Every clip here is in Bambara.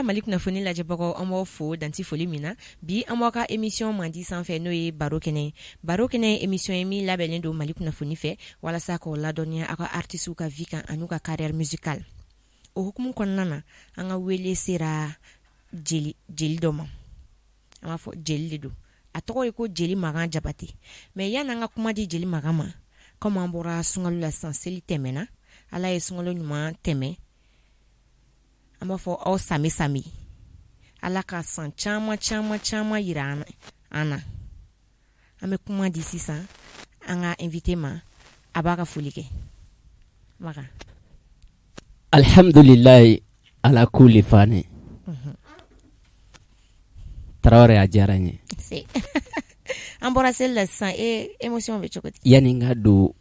Mali kunnafoni lajɛbagaw, an b'aw fo dan tɛ foli min na. Bi an b'aw ka émission mandi sanfɛ, n'o ye Baro kɛnɛ ye. Baro kɛnɛ ye émission ye min labɛnnen don Mali kunnafoni fɛ walasa k'aw ladɔnniya aw ka artistes ka vie kan an'u ka carrière musicale. O hukumu kɔnɔna na, an ka wele sera jeli jeli dɔ ma. An b'a fɔ jeli de don, a tɔgɔ ye ko Jeli Makan Jabate. Mais yanni an ka kuma di Jeli Makan ma, komi an bɔra sunkalo la sisan, seli tɛmɛna, Ala ye sunkalo ɲuman tɛmɛ, an b'a fɔ aw sami sami, Ala ka san caman caman caman yira an na. An bɛ kuma di sisan an ka invité ma, a b'a ka foli kɛ. Makan. Alhamdulilayi ala kuli fani. Tarawele, a diyara n ye. An bɔra seli la sisan, e émotion bɛ cogo di? Yanni n ka don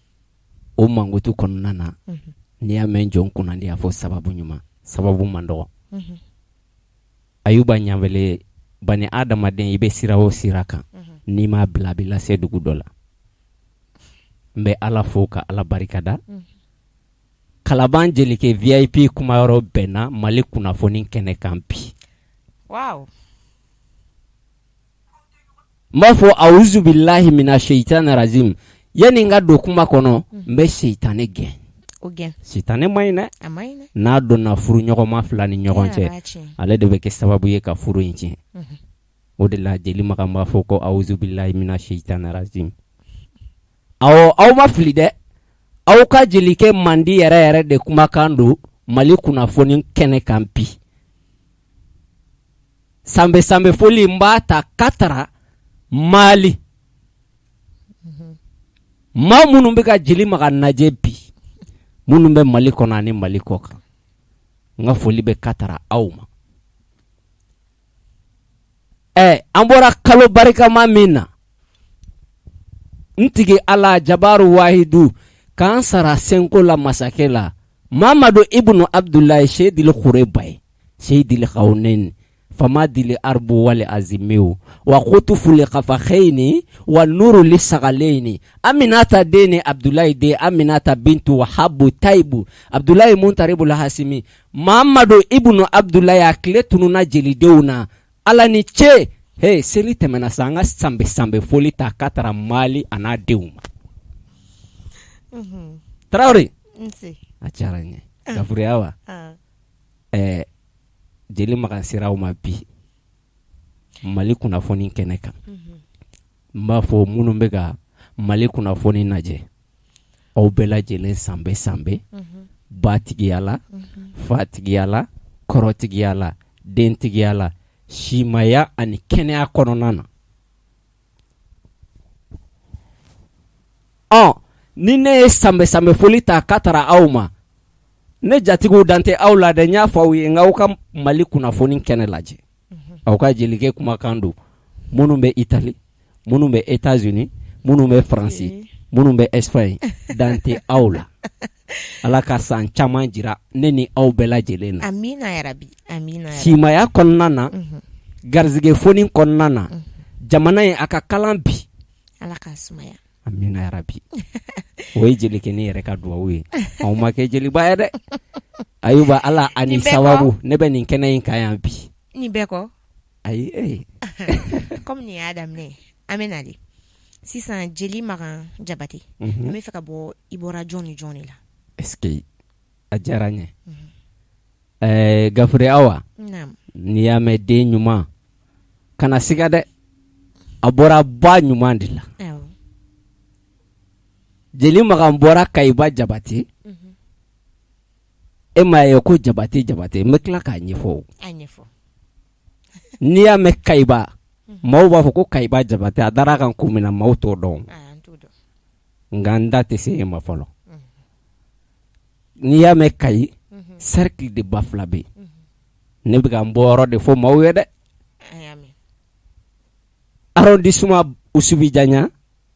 o mankutu kɔnɔna na, n'i y'a mɛn jɔn kunnandi, a fɔ sababu ɲuman, sababu man dɔgɔ. Ayuba Ɲanbele, bani adamaden, i bɛ sira o sira kan, n'i m'a bila, a b'i lase dugu dɔ la. N bɛ Ala fo ka Ala barikada. Kalaban Jelikɛ VIP kumayɔrɔ bɛnna Mali kunnafoni kɛnɛ kan bi. Wow. N b'a fɔ awuzubilahi mina seitani razim. Yanni n ka don kuma kɔnɔ, n bɛ seitanɛ gɛn. O gɛn. Sitanɛ man ɲi dɛ. A man ɲi dɛ. N'a donna furu ɲɔgɔnma fila ni ɲɔgɔn cɛ, ale de bɛ kɛ sababu ye ka furu in tiɲɛ. O de la Jeli Makan b'a fɔ ko awuzubilahi mina seitani razim. Awɔ, aw ma fili dɛ, aw ka jelikɛ mandi yɛrɛ yɛrɛ de kumakan don Mali kunnafoni kɛnɛ kan bi. Sanbɛ sanbɛ foli n b'a ta Katara Mali, maa minnu bɛ ka Jeli Makan lajɛ bi, minnu bɛ Mali kɔnɔ ani Mali kɔ kan, n ka foli bɛ Katara aw ma. Ɛ, an bɔra kalo barikama min na, n tigi Ala jabaru wahidu k'an sara senko la masakɛ la Mamadu ibnu Abdulayi Seyidili Kureba ye Seyidili Kawunɛni fama dili arbu wali azimiw wa kutufuli kafaxeyini wa nuruli sagaleyini Aminata den ni Abdulayi den Aminata bintu Wahabu Tayibu Abdulayi Muntaribul Hasimi Mamadu ibnu Abdulayi, a tile tununna jelidenw na. Ala ni ce. He, seli tɛmɛna sa, an ka sanbɛ sanbɛ foli ta Katara Mali a n'a denw ma. Tarawele, a diyara n ye. Gafuriya wa ɛɛ Jeli Makan sera aw ma bi Mali kunnafoni kɛnɛ kan. N b'a fɔ minnu bɛ ka Mali kunnafoni lajɛ, aw bɛɛ lajɛlen sanbɛ sanbɛ, ba tigiya la, fa tigiya la, kɔrɔ tigiya la, den tigiya la, simaya ani kɛnɛya kɔnɔna na. Ɔ, ni ne ye sanbɛ sanbɛ foli ta Katara aw ma, ne jatigiw, dan tɛ aw la dɛ. N y'a fɔ aw ye n k'aw ka Mali kunnafoni kɛnɛ lajɛ, aw ka jelikɛ kumakan don. Minnu bɛ Itali, minnu bɛ États-Unis, minnu bɛ Faransi, minnu bɛ Espagne, dan tɛ aw la. Ala ka san caman jira ne ni aw bɛɛ lajɛlen na. Amina yarabi, amina. Simaya kɔnɔna na, garisɛgɛ foni kɔnɔna na, jamana in a ka kalan bi. Ala k'a sumaya. Amina yarabi. O ye jelikɛnin yɛrɛ ka duwawu ye. Anw ma kɛ jeliba ye dɛ, Ayuba. Ala ani sababu ne bɛ nin kɛnɛ in kan yan bi. Nin bɛɛ kɔ. Ayi ee. Comme nin y'a daminɛ, an bɛ na de sisan. Jeli Makan Jabate, an bɛ fɛ ka bɔ, i bɔra jɔn ni jɔn de la? Est-ce que a diyara n ye. Ɛɛ, Gafure Awa, n'i y'a mɛn den ɲuman, kana siga dɛ, a bɔra ba ɲuman de la. Jeli Makan bɔra Kayiba Jabate. E m'a ye ko Jabate Jabate, n bɛ tila k'a ɲɛfɔ. N'i y'a mɛn Kayiba, maaw b'a fɔ ko Kayiba Jabate. A dara kan kun min na, maaw t'o dɔn, nka n da tɛ se yen ma fɔlɔ. N'i y'a mɛn Kayi, cercle de Bafulabe, ne bɛ ka n bɔyɔrɔ de fɔ maaw ye dɛ. Arrondissement Oussoubidiagna,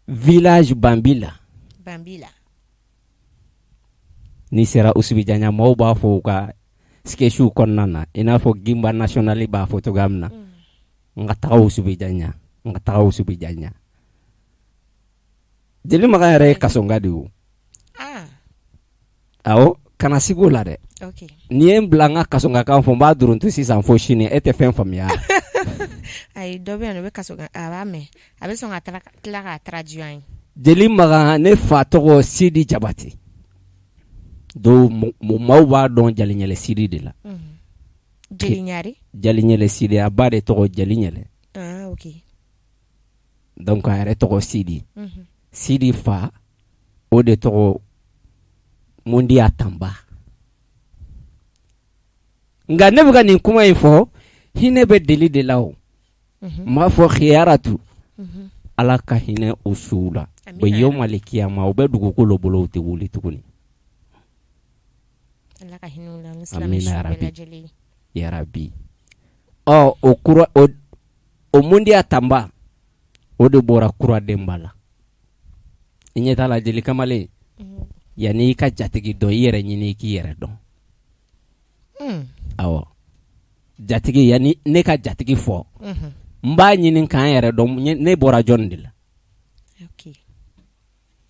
village Banbila. N'i sera Oussoubidiagna, maaw b'a fɔ u ka sketchiw kɔnɔna na, i n'a fɔ Gimba National b'a fɔ cogoya min na, n ka taga Oussoubidiagna, n ka taga Oussoubidiagna. Jeli Makan yɛrɛ ye kasɔnka de ye o. Awɔ. Kana sig'o la dɛ. N'i ye n bila n ka kasɔnkakan fɔ n b'a duruntu sisan fo sini e tɛ fɛn faamuya. Ayi, dɔ bɛ yan o bɛ kaso a b'a mɛn, a bɛ sɔn ka tila k'a traduit an ye. Jeli Makan, ne fa tɔgɔ Sidi Jabate, dɔw maaw b'a dɔn Jaliɲɛlɛ Sidi de la. Jeli ɲare? Jaliɲɛlɛ Sidi, a ba de tɔgɔ Jeli Ɲɛlɛ. Ah, ok. Donc a yɛrɛ tɔgɔ Sidi. Sidi fa o de tɔgɔ Mundiya Tanba. Nka ne bɛ ka nin kuma in fɔ, hinɛ bɛ deli de la o. N b'a fɔ xiyaratu, Ala ka hinɛ u suw la. O yomali kiyama, u bɛ dugukolo bolo, u tɛ wuli tuguni. Ala ka hinɛ u la ni silamɛ Amina su bɛɛ yarabi. lajɛlen ye. Yarabi. Ɔ, o kura o Mundiya Tanba, o de bɔra Kuradenba la. I ɲɛ t'a la, jeli kamalen, yanni i ka jatigi dɔn, i yɛrɛ ɲini i k'i yɛrɛ dɔn. Awɔ, jatigi, yanni ne ka jatigi fɔ, n b'a ɲini k'an yɛrɛ dɔn, ne bɔra jɔn de la.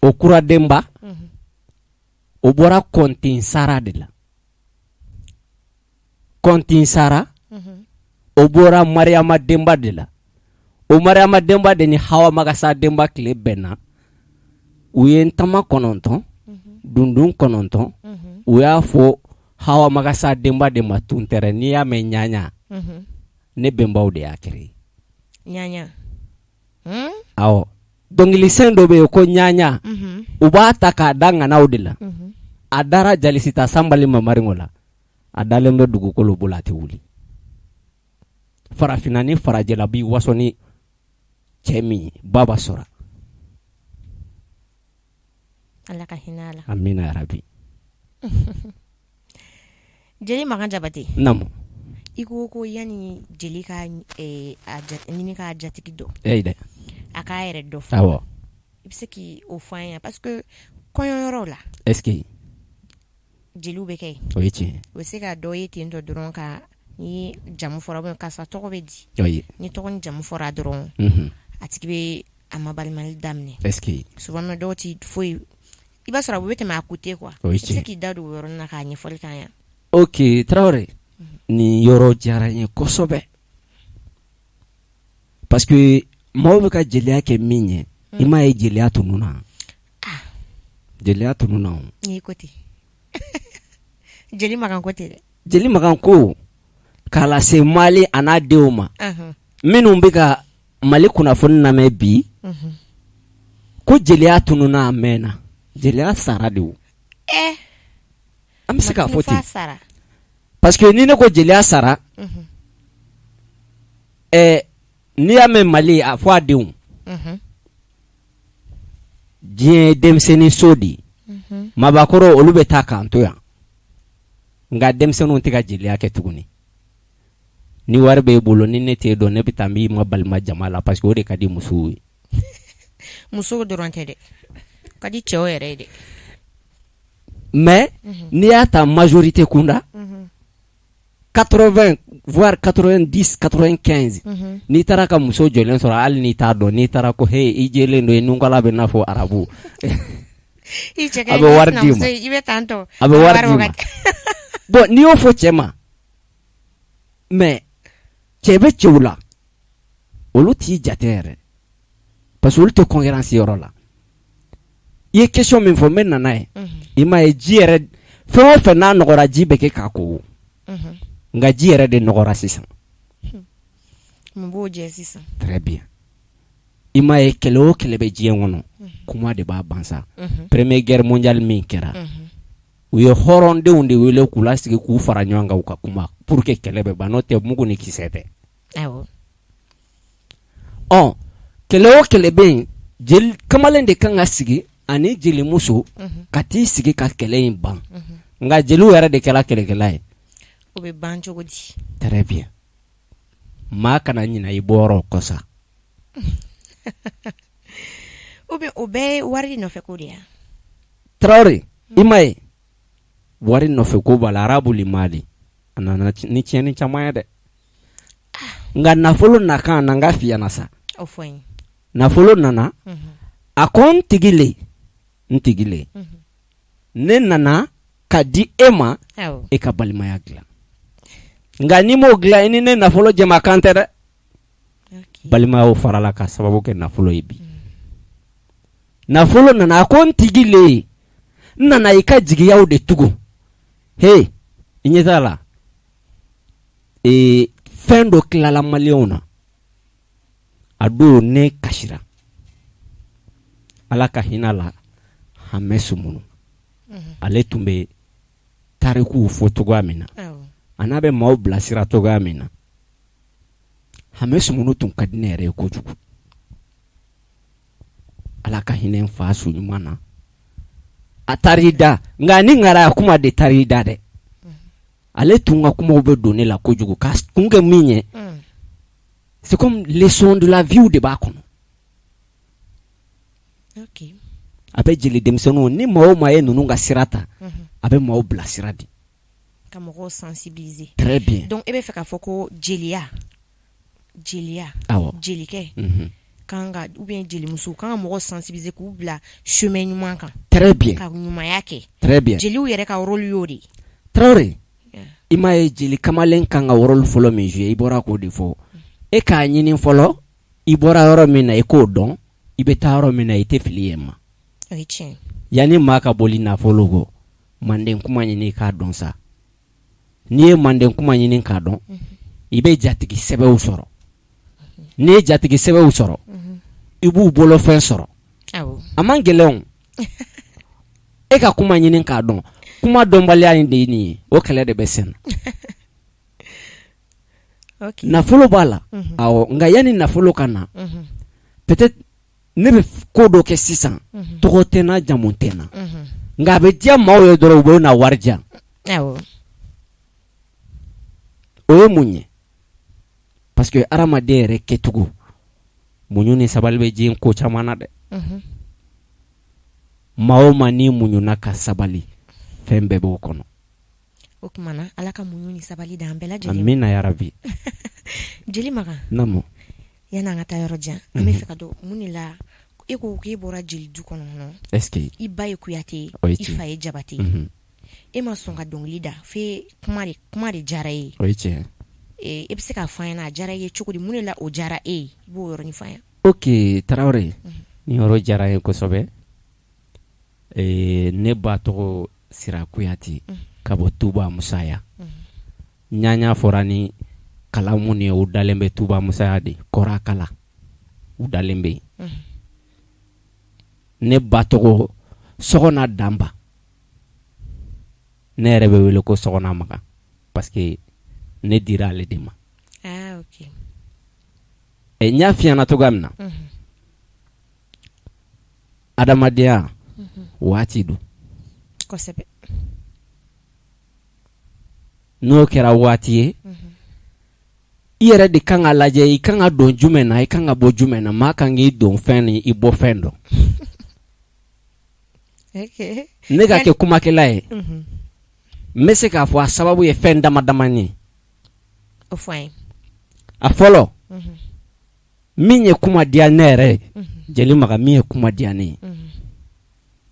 O Kuradenba, o bɔra Kɔntin Sara de la. Kɔntin Sara, o bɔra Mariyama Denba de la. O Mariyama Denba de ni Hawa Magasa Denba tile bɛnna. U ye ntama 9, dundun 9. U y'a fɔ Hawa Magasa Denba de ma tuntɛrɛ. N'i y'a mɛn ɲaɲa, ne bɛnbaw de y'a créé. Ɲaɲa. Awɔ, dɔnkilisen dɔ bɛ yen ko ɲaɲa, u b'a ta k'a da ŋanaw de la. A dara Jalisita Sanbali Mamaringo la, a dalen bɛ dugukolo bolo, a tɛ wuli. Farafinna ni farajɛla b'i waso ni cɛ min ye, baba sɔrɔ. Ala ka hinɛ a la. Amina yarabi. Jeli Makan Jabate. Naamu. I ko yanni jeli ka a ɲini k'a jatigi dɔn, eyi dɛ, a k'a yɛrɛ dɔn fɔlɔ. Awɔ. I bɛ se k'o fɔ an ye, parce que kɔɲɔyɔrɔw la, est ce que jeliw bɛ kɛ yen. O ye tiɲɛ. U bɛ se ka dɔ ye ten tɔ dɔrɔn ka ni jamu fɔra, ou karisa tɔgɔ bɛ di. Oye. Ni tɔgɔ ni jamu fɔra dɔrɔn, a tigi bɛ a mabalimali daminɛ. Est ce que souvent mais dɔw ti foyi, i b'a sɔrɔ a bɛ tɛmɛ à côté quoi. O ye I bɛ se tiɲɛ. k'i da don o yɔrɔnin na k'a ɲɛfɔli k'an ye. Ok, Tarawele, nin yɔrɔ diyara n ye kosɛbɛ, parce que maaw bɛ ka jeliya kɛ min ye, i m'a ye, jeliya tununna, jeliya tununna o. N'i ko ten, jeli Makan ko ten dɛ. Jeli Makan ko k'a lase Mali a n'a denw ma minnu bɛ ka Mali kunnafoni lamɛn bi, ko jeliya tununna, a mɛnna, jeliya sara de o. An bɛ se k'a fɔ ten, parce que ni ne ko jeliya sara, n'i y'a mɛn Mali, a fɔ a denw, diɲɛ ye denmisɛnnin so de ye. Mabakɔrɔ olu bɛ taa k'an to yan, nka denmisɛnninw tɛ ka jeliya kɛ tuguni. Ni wari b'e bolo, ni ne t'e dɔn, ne bɛ taa n b'i ma balima jama la, parce que o de ka di musow ye. Musow dɔrɔn tɛ dɛ, ka di cɛw yɛrɛ ye dɛ. Mais n'i y'a ta majorité kunda, 80 voire 90, 95, n'i taara ka muso jɔlen sɔrɔ, hali n'i t'a dɔn, n'i taara ko he, i jɛlen don, i nunkala bɛ n'a fɔ arabu, a bɛ wari d'i ma, a bɛ wari d'i ma. Bon, n'i y'o fɔ cɛ ma, mais cɛ bɛ cɛw la, olu t'i jate yɛrɛ, parce que olu tɛ concurrence yɔrɔ la. I ye question min fɔ, n bɛ na n'a ye. I m'a ye, ji yɛrɛ, fɛn o fɛn n'a nɔgɔra, ji bɛ kɛ k'a ko, nka ji yɛrɛ de nɔgɔra sisan. Mun b'o jɛ sisan? Très bien. I m'a ye, kɛlɛ o kɛlɛ bɛ diɲɛ kɔnɔ, kuma de b'a ban sa. Première guerre mondiale min kɛra, u ye hɔrɔndenw de wele k'u lasigi, k'u fara ɲɔgɔn kan, u ka kuma pour que kɛlɛ bɛ ban, n'o tɛ mugu ni kisɛ tɛ. Ɔ, kɛlɛ o kɛlɛ bɛ yen, jeli kamalen de kan ka sigi ani jelimuso ka t'i sigi ka kɛlɛ in ban, nka jeliw yɛrɛ de kɛra kɛlɛkɛla ye. O bɛ ban cogo di? Très bien. Maa kana ɲina i bɔyɔrɔ kɔ sa. Ou bien o bɛɛ ye wari nɔfɛ ko de ya? Tarawele, i m'a ye, wari nɔfɛ ko b'a la. Arabu mali a nana ni tiɲɛni caman ye dɛ, nka nafolo nakan na, n ka f'i ɲɛna sa. O fɔ n ye. Nafolo nana, a ko n tigi le, n tigi le, ne nana. ka di e ma e ka balimaya dilan nka n'i m'o dilan i ni ne nafolo jɛma kan tɛ dɛ balimayaw farala ka sababu kɛ nafolo ye bi nafolo nana a ko n tigi le n nana i ka jigiyaw de tugu he i ɲɛ t'a la ee fɛn dɔ tilala maliyɛnw na a don ne kasira ala ka hinɛ la hamɛ sumunu ale tun bɛ tarikuw fɔ cogoya min na a n'a bɛ maaw bilasira cogoya min na hamɛ sumunu tun ka di ne yɛrɛ ye kojugu ala ka hinɛ n fa su ɲuman na a taar'i da nka ni ŋaraya kuma de taar'i da dɛ ale tun ka kumaw bɛ don ne la kojugu ka kun kɛ min ye c'est comme leçon de la vie de b'a kɔnɔ a bɛ jeli denmisɛnninw ni maa o maa ye ninnu ka sira ta a bɛ maaw bilasira di ka mɔgɔw sensibiliser très bien donc e bɛ fɛ k'a fɔ ko jeliya jeliya jelikɛ kan ka ou bien jelimuso kan ka mɔgɔw sensibiliser k'u bila chemin ɲuman kan très bien ka ɲumanya kɛ très bien jeliw yɛrɛ ka rôle y'o de ye Tarawele i m'a ye jeli kamalen kan ka rôle fɔlɔ min jouer i bɔra k'o de fɔ e k'a ɲini fɔlɔ i bɔra yɔrɔ min na i k'o dɔn i bɛ taa yɔrɔ min na i tɛ fili yen ma yanni maa ka boli nafolo kɔ manden kuma ɲini i k'a dɔn sa n'i ye manden kuma ɲini k'a dɔn i bɛ jatigi sɛbɛw sɔrɔ n'i ye jatigi sɛbɛw sɔrɔ i b'u bolofɛn sɔrɔ a man gɛlɛn e ka kuma ɲini k'a dɔn kuma dɔnbaliya in de ye nin ye o kɛlɛ de bɛ sen na nafolo b'a la awɔ nka yanni nafolo ka na peut-être ne bɛ ko dɔ kɛ sisan tɔgɔ tɛ n na jamu tɛ n na nka a bɛ diya maaw ye dɔrɔn u bɛ na wari di yan o ye mun ye parce que hadamaden yɛrɛ kɛcogo muɲu ni sabali bɛ diɲɛ ko caman na dɛ maa o maa n'i muɲuna ka sabali fɛn bɛɛ b'o kɔnɔ o tuma na ala ka muɲu ni sabali d'an bɛɛ lajɛlen ma amina yarabi jeli makan naamu yanni an ka taa yɔrɔ jan an bɛ fɛ ka dɔn mun de la e ko k'e bɔra jeli du kɔnɔ est-ce que i ba ye kuyate ye i fa ye jabate ye e ma sɔn ka dɔnkili da fo kuma de diyara e ye o ye tiɲɛ e bɛ se k'a fɔ an ɲɛna a diyara e ye cogo di mun de la o diyara e ye i b'o yɔrɔnin fɔ an ɲɛna ok tarawele nin yɔrɔ diyara n ye kosɛbɛ ne ba tɔgɔ sira kuyate ka bɔ tuba musaya ɲaɲa fɔra ni kala mun ye u dalen bɛ tuba musaya de kɔra kala u dalen bɛ yen ne ba tɔgɔ sɔgɔna danba ne yɛrɛ bɛ wele ko sɔgɔna makan parce que ne dira ale de ma n y'a f'i ɲɛna cogoya min na adamadenya waati don kosɛbɛ n'o kɛra waati ye i yɛrɛ de kan ka lajɛ i kan ka don jumɛn na i kan ka bɔ jumɛn na maa kan k'i don fɛn ni i bɔ fɛn dɔn ne ka kɛ kumakɛla ye n bɛ se k'a fɔ a sababu ye fɛn dama damani ye a fɔlɔ min ye kuma diya ne yɛrɛ ye jeli makan min ye kuma diya ne ye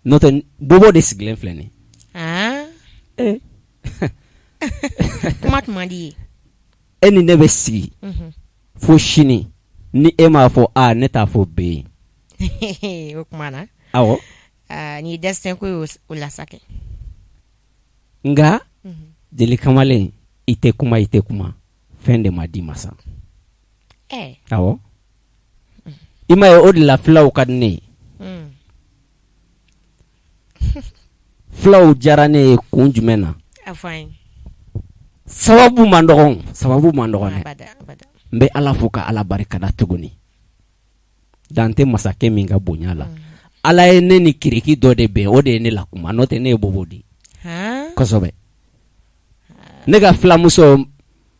n'o tɛ bobo de sigilen filɛ nin ye kuma tun man di ye e ni ne bɛ sigi fo sini ni e m'a fɔ a ne t'a fɔ b o tuma na awɔ nin ye destin ko ye o la sa kɛ nka jeli kamalen i tɛ kuma i tɛ kuma fɛn de ma d'i ma sa awɔ i m'a ye o de la fulaw ka di ne ye fulaw diyara ne ye kun jumɛn na sababu man dɔgɔn sababu man dɔgɔn dɛ n bɛ ala fo ka ala barikada tuguni dan tɛ masakɛ min ka bonya la ala ye ne ni kiriki dɔ de bɛn o de ye ne lakuma n'o tɛ ne ye bobo de ye kosɛbɛ ne ka filamuso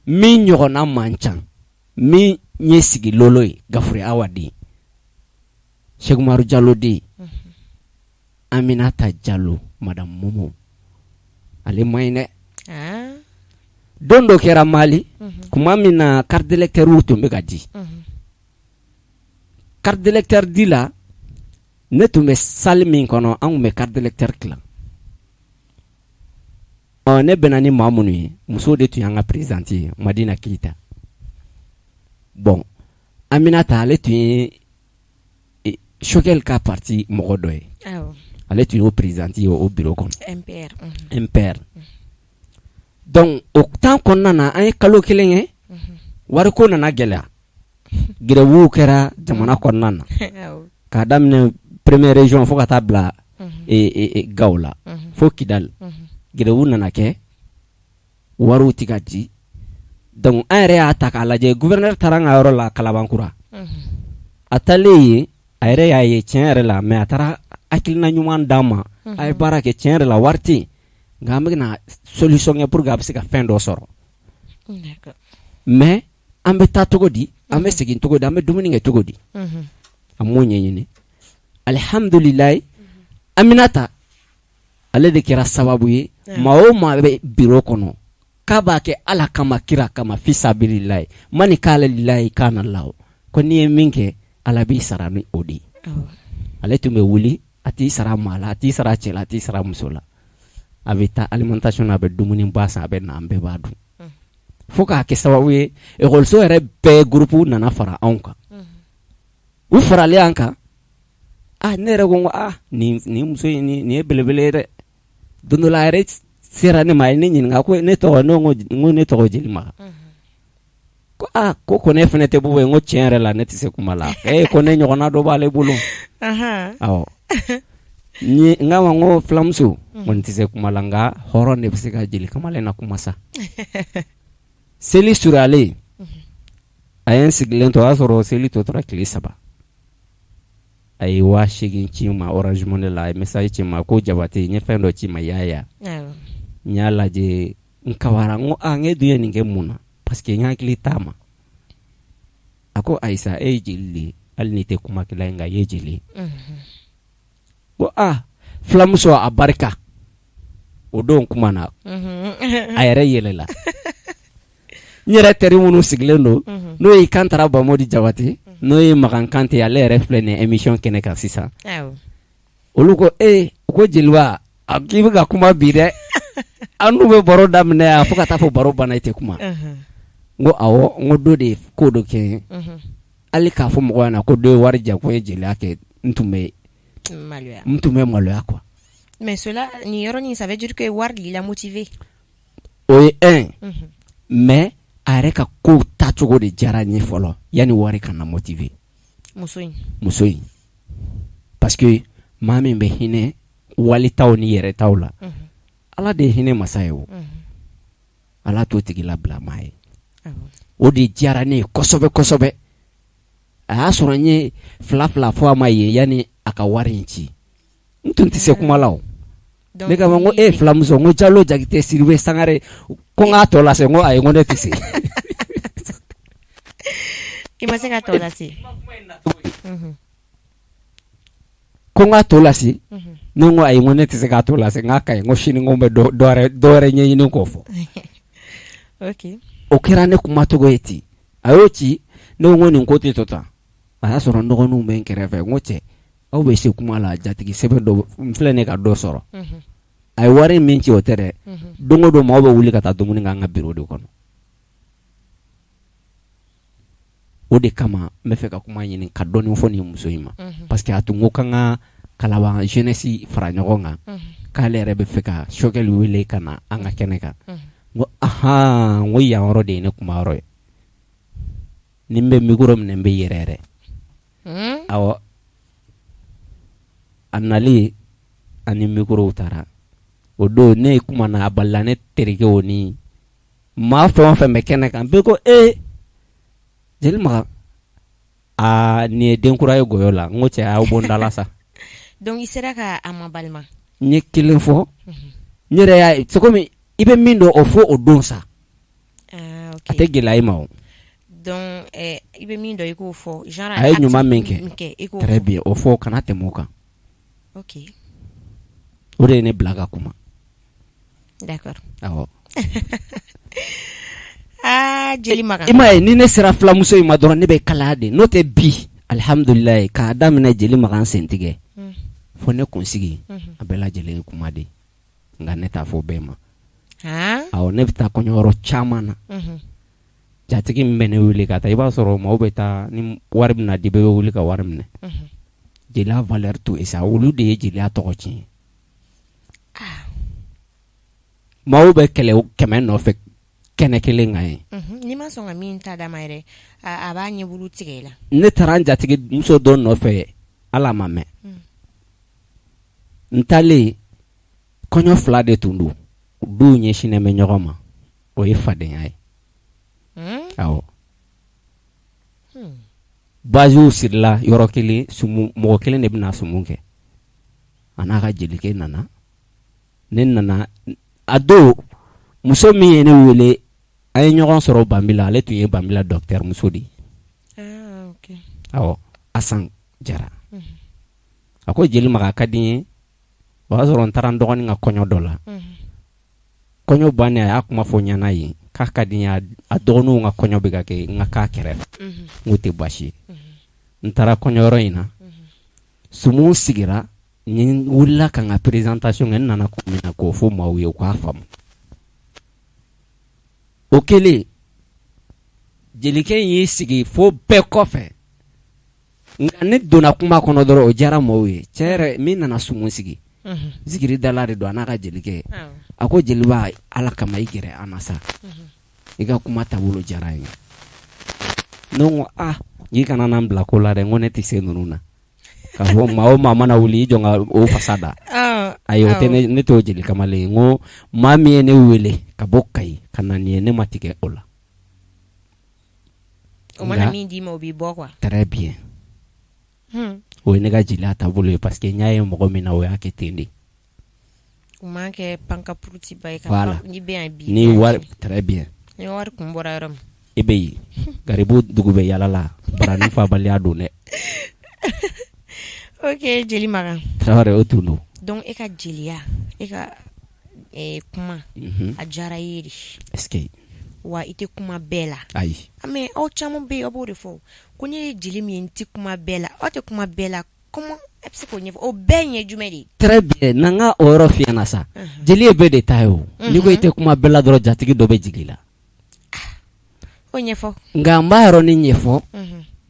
min ɲɔgɔnna man ca min ye sigi lolo ye gafure awa den sekumaru jalo den aminata jalo madame momo ale man ɲi dɛ don dɔ kɛra mali tuma min na carte d'électeur tun bɛ ka di carte d'électeur di la ne tun bɛ salle min kɔnɔ an tun bɛ carte d'électeur tilan Ɔ ne bɛnna ni maa minnu ye, muso de tun y'an ka présidente ye, Madina Keyita. Bon, Aminata, ale tun ye Choguel ka parti mɔgɔ dɔ ye. Ale tun y'o présidente ye o bureau kɔnɔ, MPR. Donc o temps kɔnɔna na, an ye kalo kelen kɛ, wariko nana gɛlɛya, grève kɛra jamana kɔnɔna na, k'a daminɛ première région fo ka taa bila Gawo la fo Kidali. Grève nana kɛ, wariw tɛ ka di. Donc an yɛrɛ y'a ta k'a lajɛ, gouverneur taara an ka yɔrɔ la Kalabankura. A taalen yen, a yɛrɛ y'a ye tiɲɛ yɛrɛ la, mais a taara hakilina ɲuman d'an ma. A ye baara kɛ, tiɲɛ yɛrɛ la, wari tɛ yen, nka an bɛna solution kɛ pour que a bɛ se ka fɛn dɔ sɔrɔ. Mais an bɛ taa cogo di? An bɛ segin cogo di? An bɛ dumuni kɛ cogo di? An m'o ɲɛɲini. Alihamdulilayi, Aminata, ale de kɛra sababu ye, maa o maa bɛ bureau kɔnɔ k'a b'a kɛ Ala kama, kira kama, fi sabililayi, mani k'ale lilayi kana la, ko n'i ye min kɛ, Ala b'i sara ni o de ye. Ale tun bɛ wuli, a t'i sara maa la, a t'i sara cɛ la, a t'i sara muso la. A bɛ taa alimentation na, a bɛ dumuni ba san, a bɛ na, an bɛɛ b'a dun, fo k'a kɛ sababu ye ekɔliso yɛrɛ bɛɛ groupe nana fara anw kan. U faralen an kan, ah, ne yɛrɛ ko, n ko ah, nin muso in, nin ye belebele ye dɛ. Don dɔ la, a yɛrɛ sera ne ma, a ye ne ɲininka ko ne tɔgɔ. Ne ko, n ko ne tɔgɔ Jeli Makan. Ko aa, ko ne fana tɛ bubu ye. N ko tiɲɛ yɛrɛ la, ne tɛ se kuma la. Ee, ko ne ɲɔgɔnna dɔ b'ale bolo. Awɔ, ni n k'a ma, n ko filamuso kɔni tɛ se kuma la, nka hɔrɔn de bɛ se ka jeli kamalen na kuma sa. Seli surunyalen, a ye n sigilen to, o y'a sɔrɔ seli tɔ tora tile 3. A ye 8000 ci n ma Orange Money la. A ye message ci n ma ko Jabate, n ye fɛn dɔ ci ma, i y'a ye wa? N y'a lajɛ, n kabara. N ko aa, n e dun ye nin kɛ mun na? Parce que n hakili t'a ma. A ko ayisa, e ye jeli de ye, hali n'i tɛ kumakɛla ye, nka i ye jeli ye. Ko aa, filamuso, a barika. O don kuma na, a yɛrɛ yɛlɛla. N yɛrɛ teri minnu sigilen don, n'o ye Kantara Bamodi Jabate, n'o ye Makan Kante, ale yɛrɛ filɛ nin émission kɛnɛ kan sisan, olu ko ee, ko jeliba, a k'i bɛ ka kuma bi dɛ. An n'u bɛ baro daminɛ yan fo ka taa fɔ baro banna, i tɛ kuma. N ko awɔ, n ko dɔ de ye ko dɔ kɛ n ye. Hali k'a fɔ mɔgɔ ɲɛna ko dɔ ye wari di yan ko n ye jeliya kɛ, n tun bɛ maloya quoi. Mais cela, nin yɔrɔnin, ça veut dire que wari de l'a motivé. O ye un, mais a yɛrɛ ka kow taacogo de diyara n ye fɔlɔ yanni wari ka na motiver. Muso in. Muso in, parce que maa min bɛ hinɛ walitaw ni yɛrɛtaw la, Ala de ye hinɛ masa ye. O Ala t'o tigi labila maa ye. O de diyara ne ye kosɛbɛ kosɛbɛ. A y'a sɔrɔ n ye fila fila fɔ a ma yen yanni a ka wari in ci. N tun tɛ se kuma la. O ne k'a ma, n ko e filamuso, n ko Jalo Jakite Sidibe Sangare, ko n k'a tɔ lase. N ko ayi, n ko ne tɛ se. I ma se ka tɔ lase. Ko n k'a tɔ lase, ne ko ayi, n ko ne tɛ se k'a tɔ lase. N k'a ka ɲi, n ko sini n ko n bɛ dɔ wɛrɛ ɲɛɲini k'o fɔ. O kɛra ne kumacogo ye ten. A y'o ci, ne ko nin ko tɛ to tan. A y'a sɔrɔ n dɔgɔninw bɛ n kɛrɛfɛ. N ko cɛ, aw bɛ se kuma la, jatigi sɛbɛn dɔ n filɛ ne ka dɔ sɔrɔ. A ye wari min ci, o tɛ dɛ. Don o don, maaw bɛ wuli ka taa dumuni kɛ an ka bureau de kɔnɔ. O de kama n bɛ fɛ ka kuma ɲini ka dɔɔni fɔ nin muso in ma, parce que a tun ko k'an ka Kalaban jeunesse fara ɲɔgɔn kan, k'ale yɛrɛ bɛ fɛ ka Choguel wele ka na an ka kɛnɛ kan. N ko ahan, n ko yan yɔrɔ de ye ne kuma yɔrɔ ye. Ni n bɛ micro minɛ, n bɛ yɛrɛ yɛrɛ. Awɔ, a nalen ani microw taara. O don ne ye kuma na, a balila ne terikɛw ni maa fɛn o fɛn bɛ kɛnɛ kan, bɛɛ ko ee, Jeli Makan, aa, nin ye den kura ye gɔyɔ la. N ko cɛ, y'aw bɔ n da la sa. Donc i sera ka a mabalima. N ye kelen fɔ, n yɛrɛ y'a ye, c'est comme i bɛ min dɔn, o fɔ o don sa. Ah, a tɛ gɛlɛya i ma o. Donc i bɛ min dɔn, i k'o fɔ, genre. A ye ɲuman min kɛ, i k'o très bien, o fɔ, kana tɛmɛ o kan. O de ye ne bila ka kuma. D'accord. Awɔ. Aa, Jeli Makan. I m'a ye, ni ne sera filamuso in ma dɔrɔn, ne bɛ kalaya de. N'o tɛ, bi alihamudulilayi, k'a daminɛ Jeli Makan sentigɛ fo ne kunsigi, a bɛɛ lajɛlen ye kuma de, nka ne t'a fɔ bɛɛ ma. Awɔ, ne bɛ taa kɔɲɔyɔrɔ caman na. Jatigi min bɛ ne wele ka taa, i b'a sɔrɔ maaw bɛ taa ni wari bɛna di, bɛɛ bɛ wuli ka wari minɛ. Jeliya valeur to yen sa, olu de ye jeliya tɔgɔ tiɲɛ. Maaw bɛ kɛlɛ 100 nɔfɛ kɛnɛ kelen kan ye. N'i ma sɔn ka min ta d'a ma yɛrɛ, a b'a ɲɛbulu tigɛ i la. Ne taara n jatigi muso dɔ nɔfɛ, ala ma mɛn, n taalen, kɔɲɔ fila de tun don, duw ɲɛsinnen bɛ ɲɔgɔn ma, o ye fadenya ye. Awɔ, baziw sirila yɔrɔ kelen, sumu mɔgɔ kelen de bɛna sumu kɛ, a n'a ka jelikɛ nana. Ne nana a don, muso min ye ne wele, an ye ɲɔgɔn sɔrɔ Banbila, ale tun ye Banbila docteur muso de ye. Awɔ, Asan Jara. A ko jeli Makan, a ka di n ye. O y'a sɔrɔ n taara n dɔgɔnin ka kɔɲɔ dɔ la. Kɔɲɔ bannen, a y'a kuma fɔ ɲɛna yen k'a ka di n ye, a dɔgɔninw ka kɔɲɔ bɛ ka kɛ, n ka k'a kɛrɛfɛ. N k'o tɛ baasi ye. N taara kɔɲɔyɔrɔ in na, sumu sigira, n wulila ka n ka présentation kɛ. N nana kun min na, k'o fɔ maaw ye, u k'a faamu. O kɛlen, jelikɛ in y'i sigi fo bɛɛ kɔfɛ, nka ne donna kuma kɔnɔ dɔrɔn, o diyara maaw ye. Cɛ yɛrɛ min nana sumu sigi, zikiridala de don, a n'a ka jelikɛ. A ko jeliba, ala kama, i gɛrɛ an na sa, i ka kuma taabolo diyara n ye. Ne ko ah, i kana n'an bila ko la dɛ. N ko ne tɛ se ninnu na k'a fɔ maa o maa mana wuli, i jɔ ka o fasa da. Ayi, o tɛ ne t'o jeli kamalen ye. N ko maa min ye ne wele ka bɔ Kayi ka na nin ye, ne ma tigɛ o la. O mana min d'i ma, o b'i bɔ quoi. Très bien. O ye ne ka jeliya taabolo ye, parce que n y'a ye mɔgɔ min na, o y'a kɛ ten de. U m'a kɛ pankapuruti ba ye. Voilà. Ni bɛ yan bi. Ni wari, très bien. Ni wari kun bɔra yɔrɔ min. I bɛ yen, garibu dugu bɛ yala la, barani fabaliya don dɛ. Ok, jeli Makan. Tarawele, o tun don. Donc e ka jeliya, e ka kuma, a diyara i ye de. Est-ce que Wa i tɛ kuma bɛɛ la. Ayi. Mais aw caman bɛ yen, aw b'o de fɔ ko ne ye jeli min ye, n tɛ kuma bɛɛ la. Aw tɛ kuma bɛɛ la, comment e bɛ se k'o ɲɛfɔ? O bɛɛ ɲɛ jumɛn de ye? Très bien, na n ka o yɔrɔ f'i ɲɛna sa. Jeli ye bɛɛ de ta ye o. N'i ko i tɛ kuma bɛɛ la dɔrɔn, jatigi dɔ bɛ jigin i la. O ɲɛfɔ. Nka n b'a yɔrɔnin ɲɛfɔ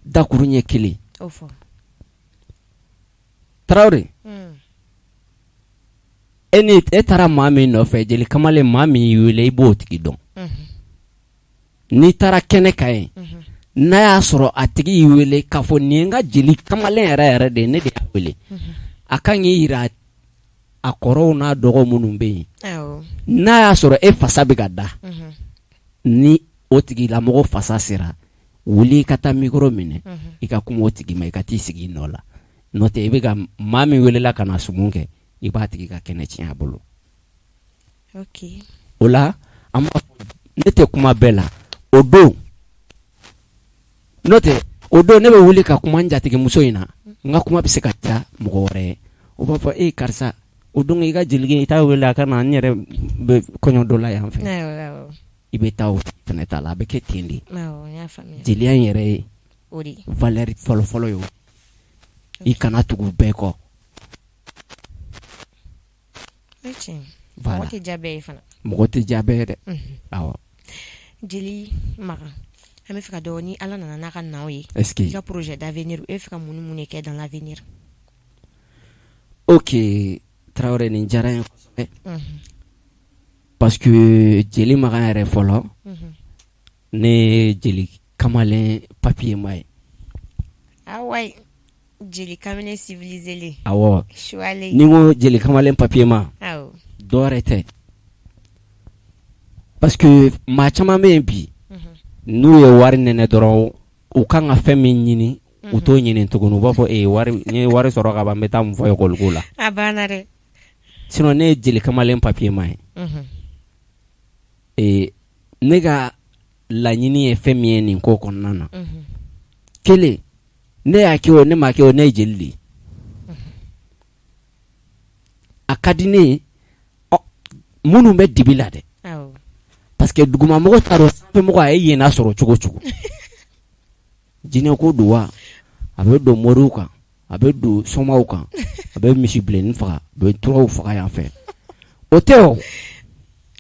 dakuru ɲɛ kelen. O fɔ. Tarawele, e ni e taara maa min nɔfɛ, jeli kamalen, maa min y'i wele, i b'o tigi dɔn. N'i taara kɛnɛ kan yen, n'a y'a sɔrɔ a tigi y'i wele k'a fɔ nin ye n ka jeli kamalen yɛrɛ yɛrɛ de ye, ne de y'a wele, a kan k'i yira a kɔrɔw n'a dɔgɔ minnu bɛ yen. N'a y'a sɔrɔ e fasa bɛ ka da, ni o tigilamɔgɔ fasa sera, wuli i ka taa micro minɛ, i ka kuma o tigi ma, i ka t'i sigi i nɔ la. N'o tɛ, i bɛ ka maa min welela ka na sumu kɛ, i b'a tigi ka kɛnɛ tiɲɛ a bolo. O la, an b'a fɔ ne tɛ kuma bɛɛ la. O don, n'o tɛ, o don ne bɛ wuli ka kuma n jatigimuso in na, n ka kuma bɛ se ka diya mɔgɔ wɛrɛ ye, o b'a fɔ e karisa, o don i ka jelikɛ, i t'a wele a ka na, n yɛrɛ bɛ kɔɲɔ dɔ la yan fɛ, i bɛ taa o fana ta la. A bɛ kɛ ten de. Jeliya in yɛrɛ ye valeur fɔlɔfɔlɔ ye o. I kana tugu bɛɛ kɔ. Mɔgɔ tɛ diya bɛɛ ye fana. Mɔgɔ tɛ diya bɛɛ ye dɛ, awɔ. Jeli Makan, an bɛ fɛ ka dɔn, ni Ala nana n'a ka naw ye, est-ce que i ka projet d'avenir, e bɛ fɛ ka mun ni mun de kɛ dans l'avenir? Ok, Tarawele, nin diyara n ye kosɛbɛ, parce que jeli Makan yɛrɛ fɔlɔ, ne ye jeli kamalen papier ma ye. Ah ouais, jeli kamalen civilisé. Awɔ, ni n ko jeli kamalen papier ma, dɔwɛrɛ tɛ, parce que maa caman bɛ yen bi, n'u ye wari nɛnɛ dɔrɔn, u kan ka fɛn min ɲini, u t'o ɲini tuguni. U b'a fɔ ee, wari, n ye wari sɔrɔ ka ban, n bɛ taa mun fɔ ekɔli ko la? A banna dɛ. Sinon ne ye jeli kamalen papier ma ye. Ee, ne ka laɲini ye fɛn min ye nin ko kɔnɔna na, kelen, ne y'a kɛ o, ne m'a kɛ o, ne ye jeli de ye. A ka di ne ye minnu bɛ dibi la dɛ, parce que dugumamɔgɔ t'a dɔn sanfɛmɔgɔ a ye yen sɔrɔ cogo cogo. Jinɛ ko don wa, a bɛ don moriw kan, a bɛ don somaw kan, a bɛ misi bilennin faga, a bɛ turaw faga yan fɛ, o tɛ o.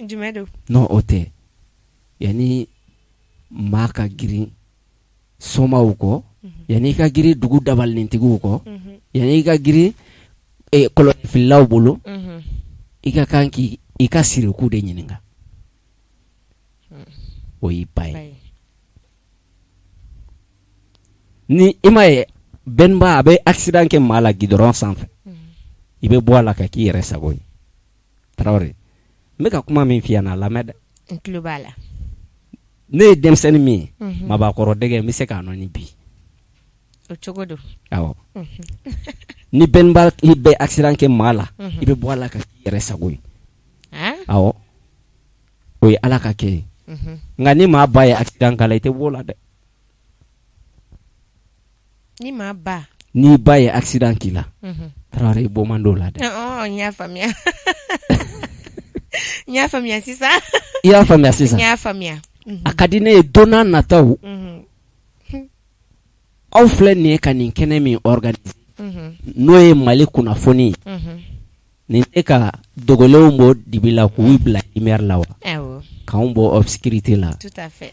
Jumɛn don? Non, o tɛ. Yanni maa ka girin somaw kɔ, yanni i ka girin dugu dabalinitigiw kɔ, yanni i ka girin kɔlɔnfililaw bolo, i ka kan k'i i ka siriku de ɲininka. O y'i ba ye. Ni i ma ye, bɛnba a bɛ accident kɛ maa la gidɔrɔn sanfɛ, i bɛ bɔ a la ka k'i yɛrɛ sago ye. Tarawele, n bɛ ka kuma min f'i ɲɛna, a lamɛn dɛ. N tulo b'a la. Ne ye denmisɛnnin min ye, mabakɔrɔ dɛgɛ, n bɛ se k'a nɔɔni bi. O cogo don. Awɔ, ni bɛnba i bɛ accident kɛ maa la, i bɛ bɔ a la ka k'i yɛrɛ sago ye. Awɔ, o ye Ala ka kɛ ye. Nka ni maa ba ye accident k'a la, i tɛ bɔ o la dɛ. Ni maa ba N'i ba ye accident k'i la, Tarawele, i bɔ man d'o la dɛ. N y'a faamuya, n y'a faamuya sisan. I y'a faamuya sisan? N y'a faamuya. A ka di ne ye don n'a nataw, aw filɛ nin ye ka nin kɛnɛ min organiser, n'o ye Mali kunnafoni ye, nin tɛ ka dogolenw bɔ dibi la k'u bila lumière la wa? K'anw bɔ obscurité la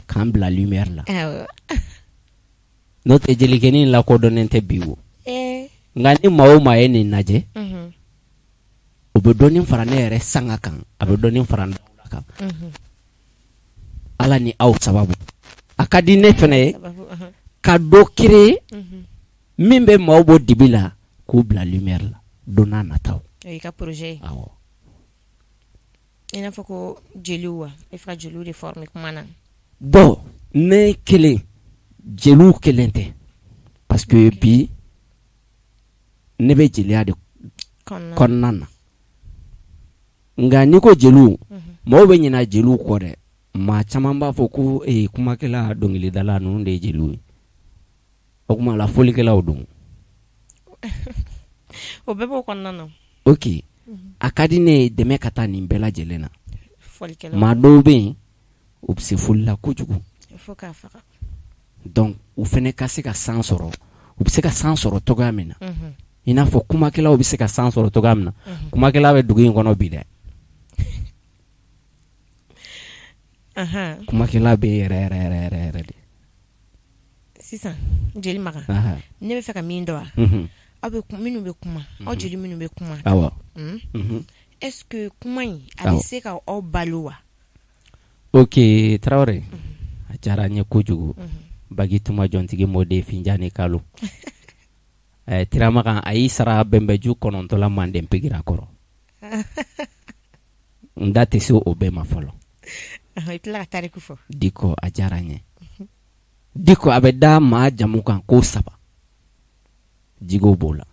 k'an bila lumière la. N'o tɛ, jelikɛnin lakodɔnnen tɛ bi wo. Nka ni maa o maa ye nin lajɛ, o bɛ dɔɔnin fara ne yɛrɛ sanga kan, a bɛ dɔɔnin fara n dawula kan. Ala ni aw sababu, a ka di ne fana ye ka dɔ créer min bɛ maaw bɔ dibi la k'u bila lumière la don n'a nataw. O y'i ka projet ye? Awɔ. I n'a fɔ ko jeliw wa? I fɛ ka jeliw de former kuma na? Bon, ne kelen, jeliw kelen tɛ, parce que bi ne bɛ jeliya de kɔnɔna na. Nka n'i ko jeliw, mɔgɔw bɛ ɲinɛ jeliw kɔ dɛ. Maa caman b'a fɔ ko ee, kumakɛla, dɔnkilidala ninnu de ye jeliw ye. O tuma la, fɔlikɛlaw don. O bɛɛ b'o kɔnɔna na. Ok, a ka di ne ye dɛmɛ ka taa nin bɛɛ lajɛlen na. Maa dɔw bɛ yen, u bɛ se foli la kojugu, donc u fana ka se ka san sɔrɔ, u bɛ se ka san sɔrɔ cogoya min na, i n'a fɔ kumakɛlaw bɛ se ka san sɔrɔ cogoya min na. Kumakɛla bɛ dugu in kɔnɔ bi dɛ. Kumakɛla bɛ yɛrɛ yɛrɛ yɛrɛ yɛrɛ yɛrɛ de. Sisan, jeli Makan, ne bɛ fɛ ka min dɔn wa, aw bɛ minnu bɛ kuma, aw jeli minnu bɛ kuma, est-ce que kuma in a bɛ se ka aw balo wa? Ok, Tarawele, a diyara n ye kojugu. Bagi tuma jɔntigi mɔden finjan ni kalo Tiramakan, a y'i sara bɛnbɛju kɔnɔntɔn la manden pigira kɔrɔ. N da tɛ se o bɛɛ ma fɔlɔ. I tila ka tariku fɔ. Diko, a diyara n ye. Diko, a bɛ da maa jamu kan ko saba, jigo b'o la.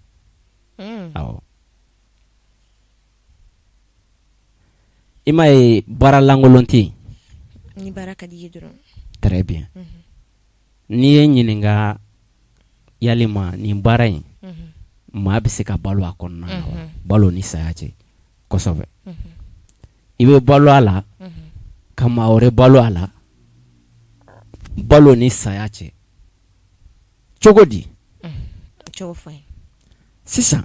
Awɔ, i m'a ye, baara lankolon tɛ yen. Ni baara ka di i ye dɔrɔn. Très bien. N'i ye n ɲininka yalima nin baara in, maa bɛ se ka balo a kɔnɔna na wa, balo ni saya cɛ, kosɛbɛ. I bɛ balo a la ka maa wɛrɛ balo a la, balo ni saya cɛ. Cogo di? Sisan,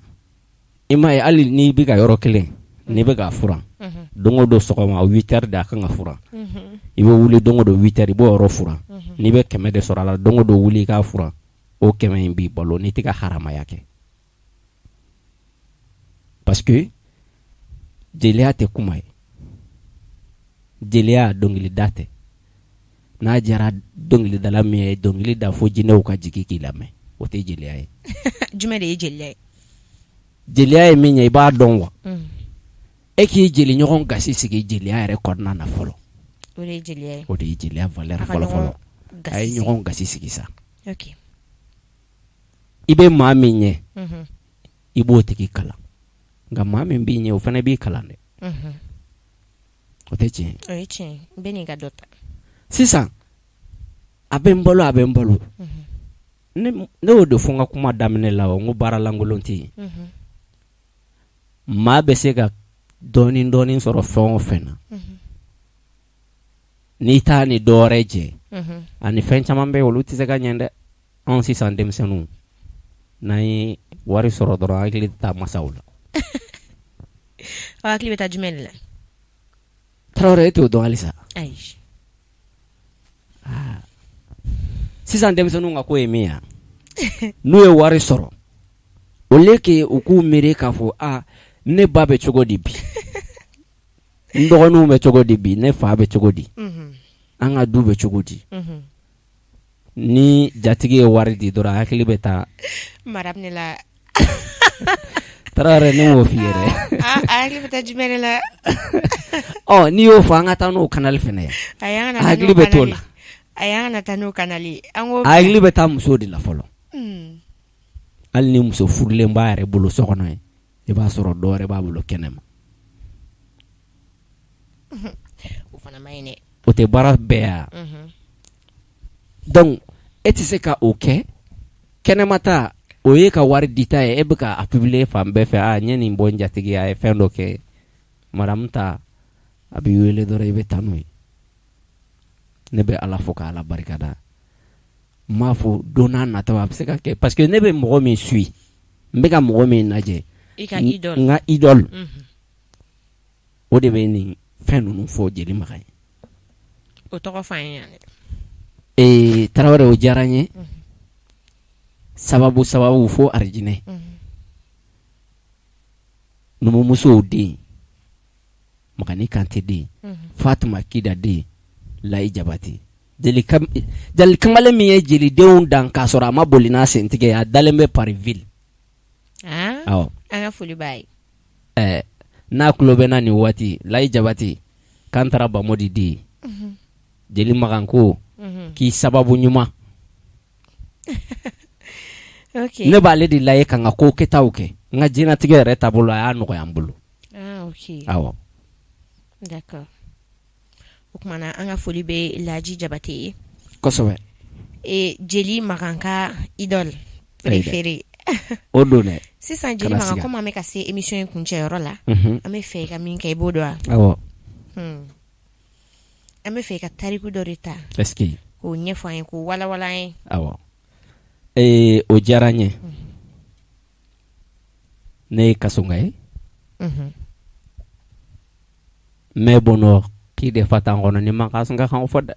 i m'a ye, hali n'i bɛ ka yɔrɔ kelen, n'i bɛ k'a furan don o don sɔgɔma 8 heures de a kan ka furan, i bɛ wuli don o don 8 heures, i b'o yɔrɔ furan. N'i bɛ 100 de sɔrɔ a la don o don, wuli i k'a furan, o 100 in b'i balo n'i tɛ ka haramaya kɛ, parce que jeliya tɛ kuma ye, jeliya dɔnkilida tɛ. N'a diyara dɔnkilidala min ye, dɔnkili da fo jinɛw ka jigin k'i lamɛn, o tɛ jeliya ye. Jumɛn de ye jeliya ye? Jeliya ye min ye, i b'a dɔn wa? E k'i jeliɲɔgɔn gasi sigi jeliya yɛrɛ kɔnɔna na fɔlɔ. O de ye jeliya ye. O de ye jeliya valeur fɔlɔ fɔlɔ. A ye ɲɔgɔn gasi sigi sa. I bɛ maa min ɲɛ, i b'o tigi kalan, nka maa min b'i ɲɛ, o fana b'i kalan dɛ. O tɛ tiɲɛ? O ye tiɲɛ, bɛɛ n'i ka dɔ ta. Sisan, a bɛ n balo, a bɛ n balo. Ne y'o de fɔ n ka kuma daminɛ la, o n ko baara lankolon tɛ yen. Maa bɛ se ka dɔɔnin dɔɔnin sɔrɔ fɛn o fɛn na, n'i t'a ni dɔ wɛrɛ jɛ. Ani fɛn caman bɛ yen, olu tɛ se ka ɲɛ dɛ. Anw sisan denmisɛnninw, n'an ye wari sɔrɔ dɔrɔn, hakili tɛ taa masaw la. Aw hakili bɛ taa jumɛn de la? Tarawele, e t'o dɔn halisa? Ayi. Ah. Sisan denmisɛnninw ka ko ye min ye, n'u ye wari sɔrɔ, au lieu que u k'u miiri k'a fɔ a ne ba bɛ cogo di bi, n dɔgɔninw bɛ cogo di bi, ne fa bɛ cogo di, an ka du bɛ cogo di, ni jatigi ye wari di dɔrɔn, hakili bɛ taa madame de la. Tarawele, ne m'o f'i ye dɛ. Ah, a hakili bɛ taa jumɛn de la? Ɔ, n'i y'o fɔ, an ka taa n'o canal fɛnɛ ye. Ayi, an kana taa Hakili n'o bɛ t'o canal la. ye. Ayi, an kana taa n'o canal ye, an k'o A hakili bɛ taa muso de la fɔlɔ. Hali ni muso furulen b'a yɛrɛ bolo so kɔnɔ ye, i b'a sɔrɔ dɔ wɛrɛ b'a bolo kɛnɛma. O fana ma ɲi dɛ. O tɛ baara bɛɛ ya. Donc e tɛ se ka o kɛ kɛnɛma ta, o ye ka wari dita ye, e bɛ ka a publier fan bɛɛ fɛ. A n ye nin bɔ n jatigi, a ye fɛn dɔ kɛ madame ta, a b'i wele dɔrɔn, i bɛ taa n'o ye. Ne bɛ Ala fo ka Ala barikada. N m'a fɔ don n'a nataw a bɛ se ka kɛ, parce que ne bɛ mɔgɔ min suit, n bɛ ka mɔgɔ min lajɛ. I ka idole. N ka idole. O de bɛ nin fɛn ninnu fɔ jeli Makan ye. O tɔgɔ fɔ an ye yan dɛ. Ee Tarawele, o diyara n ye. Sababu sababu fo arijinɛ. Numumusow den, Magani Kante den, Fatuma Kida den, Layi Jabate. Jeli kamalen min ye jelidenw dan k'a sɔrɔ a ma boli n'a sentigɛ ye, a dalen bɛ Paris ville. Awɔ. An ka foli b'a ye. Ɛɛ, n'a tulo bɛ na nin waati, Layi Jabate k'an taara Bamodi den, jeli Makan ko k'i sababu ɲuman. Ne b'ale de lajɛ ka n ka ko kɛtaw kɛ, n ka diɲɛnatigɛ yɛrɛ taabolo, a y'a nɔgɔya n bolo. Awɔ. D'accord. O tuma na, an ka foli bɛ Laji Jabate ye. Kosɛbɛ. E jeli Makan ka idole préférée. O don dɛ. Sisan jeli Makan, komi an bɛ ka se émission in kuncɛyɔrɔ la, an bɛ fɛ i ka min kɛ, i b'o dɔn wa? Awɔ. An bɛ fɛ i ka tariku dɔ de ta. Est ce que. K'o ɲɛfɔ an ye, k'o walawala an ye. Awɔ. Ee, o diyara n ye. Ne ye Kasɔnka ye. N bɛ bɔnɔ k'i de fa tan kɔnɔ ni ma Kasɔnka kan fɔ dɛ.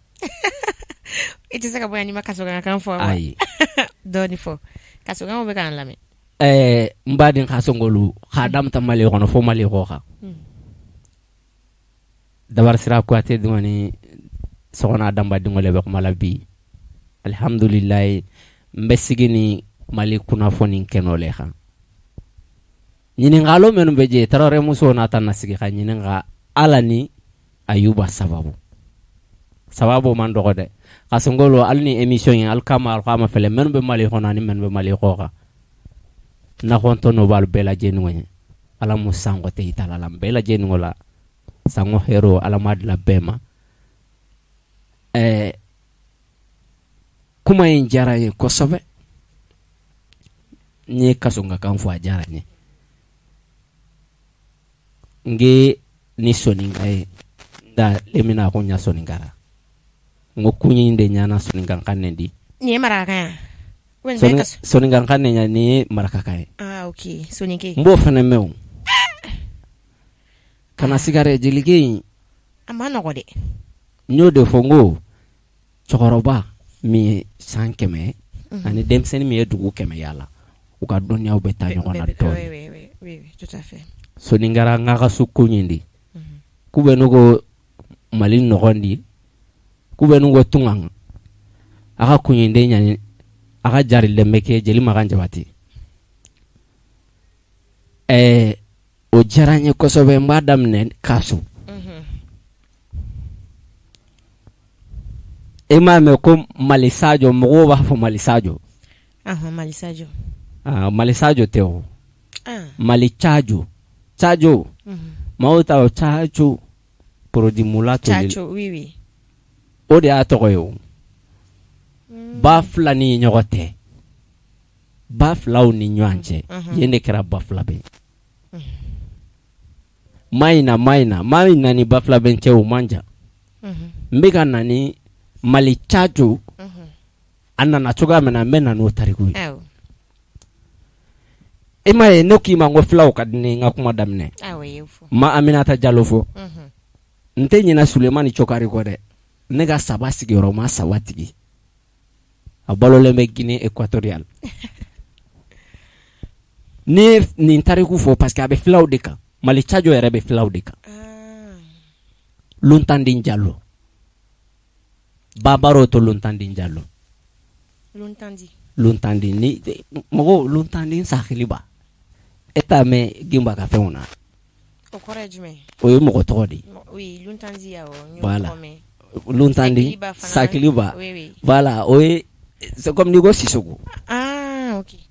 I tɛ se ka bɔ yan n'i ma Kasɔnka kan fɔ. Ayi. Dɔɔni fɔ. Kasɔnkaw bɛ k'an lamɛn. Ɛɛ, n baden Kasɔnkolu, k'a daminɛ Mali kɔnɔ fo Mali kɔ kan. Dabarisira Kuyate dun ni Sɔgɔna Danba Dingɔ le bɛ kuma la bi. Alihamudulilayi, n bɛ sigi ni Mali kunnafoni kɛnɛ le kan. Ɲininkalo minnu bɛ je, Tarawele musow n'a ta na sigi ka ɲininka Ala ni Ayuba sababu. Sababu man dɔgɔ dɛ. Kasɔnkolu, hali ni émission in, alu k'a ma, alu k'a mafɛlɛ, minnu bɛ Mali kɔnɔ ani minnu bɛ Mali kɔ kan. Nakɔntɔn b'alu bɛɛ lajɛlen ye. Ala mu sankɔ tɛ i ta la bɛɛ lajɛlen la, sango hɛrɛ, Ala ma dilan bɛɛ ma. Ɛɛ, kuma in diyara n ye kosɛbɛ. N ye Kasɔnka kan fɔ, a diyara n ye. N ke ni soninka ye nka lemina ko ɲa soninkara, n ko kun de ɲana soninka kan ne di. Nin ye marakakan ye? Soninka kan ne ɲa, nin ye marakakan ye. Ah ok, soninke. N b'o fana mɛn o. Kana siga dɛ, jelikɛ in. A ma nɔgɔ dɛ. N y'o de fɔ, n ko cɛkɔrɔba min ye san 100 ani denmisɛnnin min ye dugu 100 yaala, u ka dɔnniyaw bɛ taa ɲɔgɔn na dɔɔnin. Soninkara n ka so ko ɲin de k'u bɛ n'u ko Mali nɔgɔn di, k'u bɛ n'u ko tunga a ka kunɲinden ɲani a ka jarilen bɛ kɛ jeli Makan Jabate. Ɛɛ, o diyara n ye kosɛbɛ. N b'a daminɛ Kaso. E m'a mɛn ko Mali Sajo? Mɔgɔw b'a fɔ Mali Sajo. Mali Sajo. Mali Sajo tɛ o, Mali Cajo. Cajo, maaw ta o Cajo produit mula toli, o de y'a tɔgɔ ye. O ba fila ni ɲɔgɔn tɛ, ba filaw ni ɲɔgɔn cɛ, yen de kɛra Bafulabɛn. Mayina, Mayina, Mayina ni Bafulabɛn cɛ, o man jan. N bɛ ka na ni Mali Cajo, a nana cogoya min na, n bɛ na n'o tariku ye. E m'a ye, ne k'i ma n ko fulaw ka di ne n ka kuma daminɛ, ma Aminata Jalo fɔ. N tɛ ɲinɛ Sulemani Cokari kɔ dɛ, ne ka saba sigiyɔrɔma saba tigi, a balolen bɛ Guinée équatoriale. Ne ye nin tariku fɔ parce que a bɛ filaw de kan. Mali Cajo yɛrɛ bɛ filaw de kan. Luntanden Jalo, babaro to Luntanden Jalo. Luntanden ni mɔgɔ Luntanden Sakiliba, e t'a mɛn Gimba ka fɛnw na? O ye mɔgɔ tɔgɔ de ye. Voilà, Luntanden Sakiliba, voilà, o ye c'est comme n'i ko Sisoko.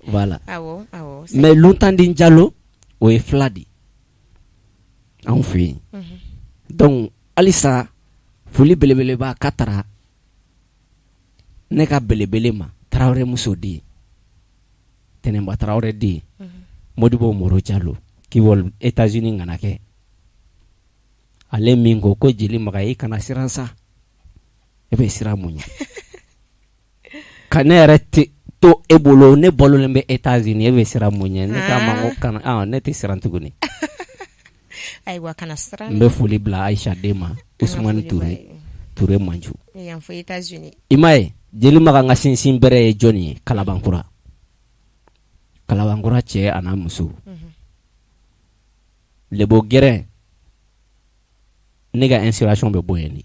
Voilà, mais Luntanden Jalo, o ye fila de ye anw fɛ yen. Donc halisa foli belebeleba ka tara ne ka belebele ma, Tarawele muso den, Tɛnɛnba Tarawele den, Modibo Moro Jalo, k'i bɔ États-Unis kana kɛ ale min ko ko jeli Maga, i kana siran sa, e bɛ siran mun ye ka ne yɛrɛ tɛ to e bolo, ne balolen bɛ États-Unis, e bɛ siran mun ɲɛ? Ne k'a ma ko kana, ne tɛ siran tuguni. Ayiwa, kana siran. N bɛ foli bila Ayisa den ma, Usumani Ture, Ture Manju. I m'a ye, jeli Maga ka sinsin bɛrɛ ye jɔnni ye? Kalabankura, Kalabankura cɛ a n'a muso, lebo gɛrɛn, ne ka inspiration bɛ bɔ yen de.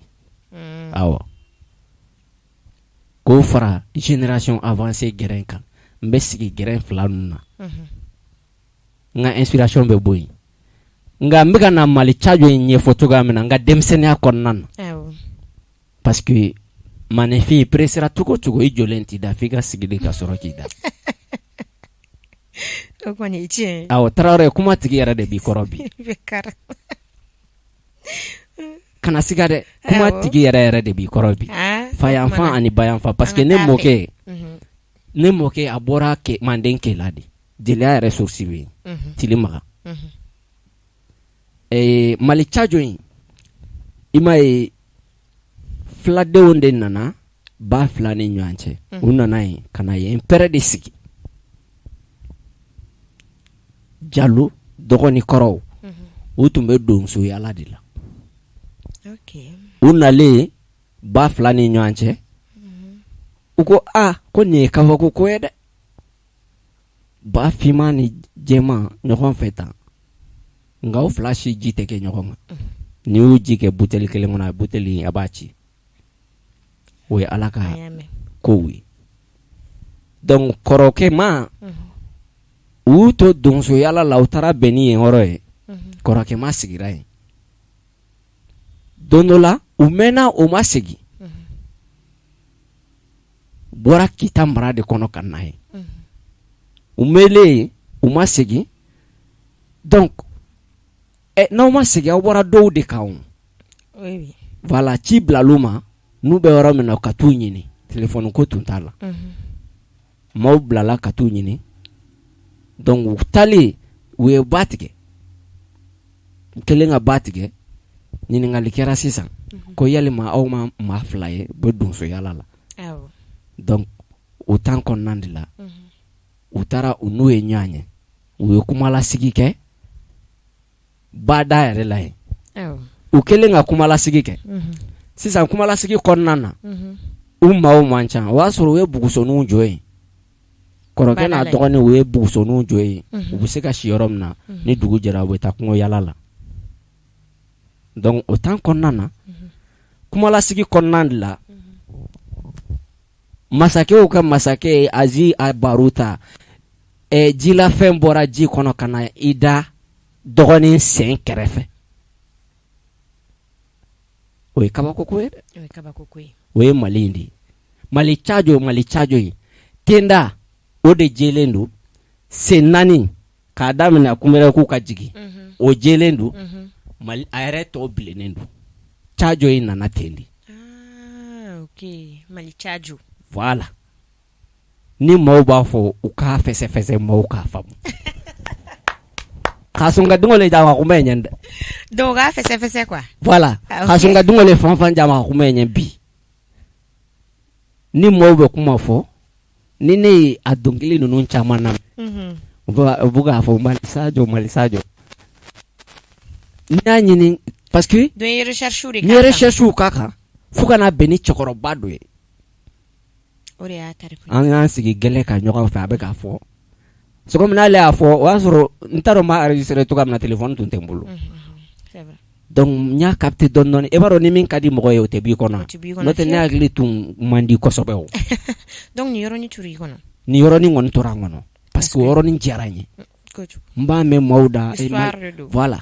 Awɔ, k'o fara génération avancée gɛrɛn kan, n bɛ sigi gɛrɛn fila ninnu na, n ka inspiration bɛ bɔ yen. Nka n bɛ ka na Mali Cajo in ɲɛfɔ cogoya min na n ka denmisɛnninya kɔnɔna na, parce que maninfin presera cogo cogo, i jɔlen t'i da, f'i ka sigili ka sɔrɔ k'i da. O kɔni ye tiɲɛ ye. Awɔ, Tarawele, kuma tigi yɛrɛ de b'i kɔrɔ bi. Kana siga dɛ, kuma tigi yɛrɛ yɛrɛ de b'i kɔrɔ bi, fayanfan ani bayanfan, parce que ne mɔkɛ, ne mɔkɛ, a bɔra manden kela de, jeliya yɛrɛ source bɛ yen, Tili Maga. Mali Cajo in, i m'a ye, filadenw de nana ba fila ni ɲɔgɔn cɛ. U nana yen ka na yen pɛrɛ de sigi. Jalo dɔgɔnin kɔrɔw, u tun bɛ donsoyala de la. U nalen ba fila ni ɲɔgɔn cɛ, u ko a ko nin ye kabako ko ye dɛ, ba finman ni jɛman ɲɔgɔn fɛ tan, nka u fila si ji tɛ kɛ ɲɔgɔn kan. N'i y'u ji kɛ buteli kelen kɔnɔ, a buteli a b'a ci. O ye Ala ka kow ye. Donc kɔrɔkɛ ma, u y'u to donsoyala la, u taara bɛn ni yen yɔrɔ ye. Kɔrɔkɛ ma sigira yen. Don dɔ la, u mɛnna, u ma segin. U bɔra Kita mara de kɔnɔ ka na yen. U mɛnlen yen, u ma segin. Donc n'aw ma segin, aw bɔra dɔw de kan o. Voilà, ci bilal'u ma n'u bɛ yɔrɔ min na, ka t'u ɲini. Téléphone ko tun t'a la. Maaw bilala ka t'u ɲini. Donc u taalen, u ye ba tigɛ. U kɛlen ka ba tigɛ, ɲininkali kɛra sisan ko yalima aw ma maa fila ye u bɛ donsoyala la? Donc o temps kɔnɔna de la, u taara u n'u ye ɲɔgɔn ye, u ye kumalasigi kɛ bada yɛrɛ la yen. U kɛlen ka kumalasigi kɛ sisan, kumalasigi kɔnɔna na, u maaw man ca. O y'a sɔrɔ u ye bugusoniw jɔ yen. Kɔrɔkɛ n'a dɔgɔnin, u ye bugusoniw jɔ yen, u bɛ se ka si yɔrɔ min na. Ni dugu jɛra, u bɛ taa kungo yala la. Donc o temps kɔnɔna na, kumalasigi kɔnɔna de la, masakɛw ka masakɛ ye Azi a baro ta, jilafɛn bɔra ji kɔnɔ ka na i da dɔgɔnin sen kɛrɛfɛ. O ye kabako ko ye dɛ. O ye Mali in de ye, Mali Cajo. Mali Cajo ye tenda, o de jɛlen don. Sen naani k'a daminɛ kunbɛrɛku ka jigin, o jɛlen don. Mali a yɛrɛ tɔ bilennen don. Cajo in nana ten de. Mali Cajo. Voilà, ni maaw b'a fɔ, u k'a fɛsɛfɛsɛ, maaw k'a faamu. K'a sɔn ka dungɔ le jama kuma ɲɛ dɛ. Donc k'a fɛsɛfɛsɛ quoi. Voilà, k'a sɔn ka dungɔ le fan fan jama kuma ɲɛ bi. Ni maaw bɛ kuma fɔ, ni ne ye a dɔnkili ninnu caman na, u bɛ k'a fɔ Mali Sajo, Mali Sajo. N'i y'a ɲini Parce que Donc i ye recherche de n ye recherche k'a kan fo ka na bɛn ni cɛkɔrɔba dɔ ye. O de y'a tariku. An y'an sigi gɛlɛn kan ɲɔgɔn fɛ, a bɛ k'a fɔ. C'est comme n'ale y'a fɔ, o y'a sɔrɔ n t'a dɔn n b'a enregistrer cogoya min na, téléphone tun tɛ n bolo. C'est vrai. Donc n y'a capté dɔɔni dɔɔni. E b'a dɔn ni min ka di mɔgɔ ye, o tɛ b'i kɔnɔ. O tɛ b'i kɔnɔ. N'o tɛ, ne hakili tun man di kosɛbɛ o. Donc nin yɔrɔnin tor'i kɔnɔ. Nin yɔrɔnin kɔni tora n kɔnɔ parce que o yɔrɔnin diyara n ye. Kojugu. N b'a mɛn maaw da. Histoire de don. Voilà.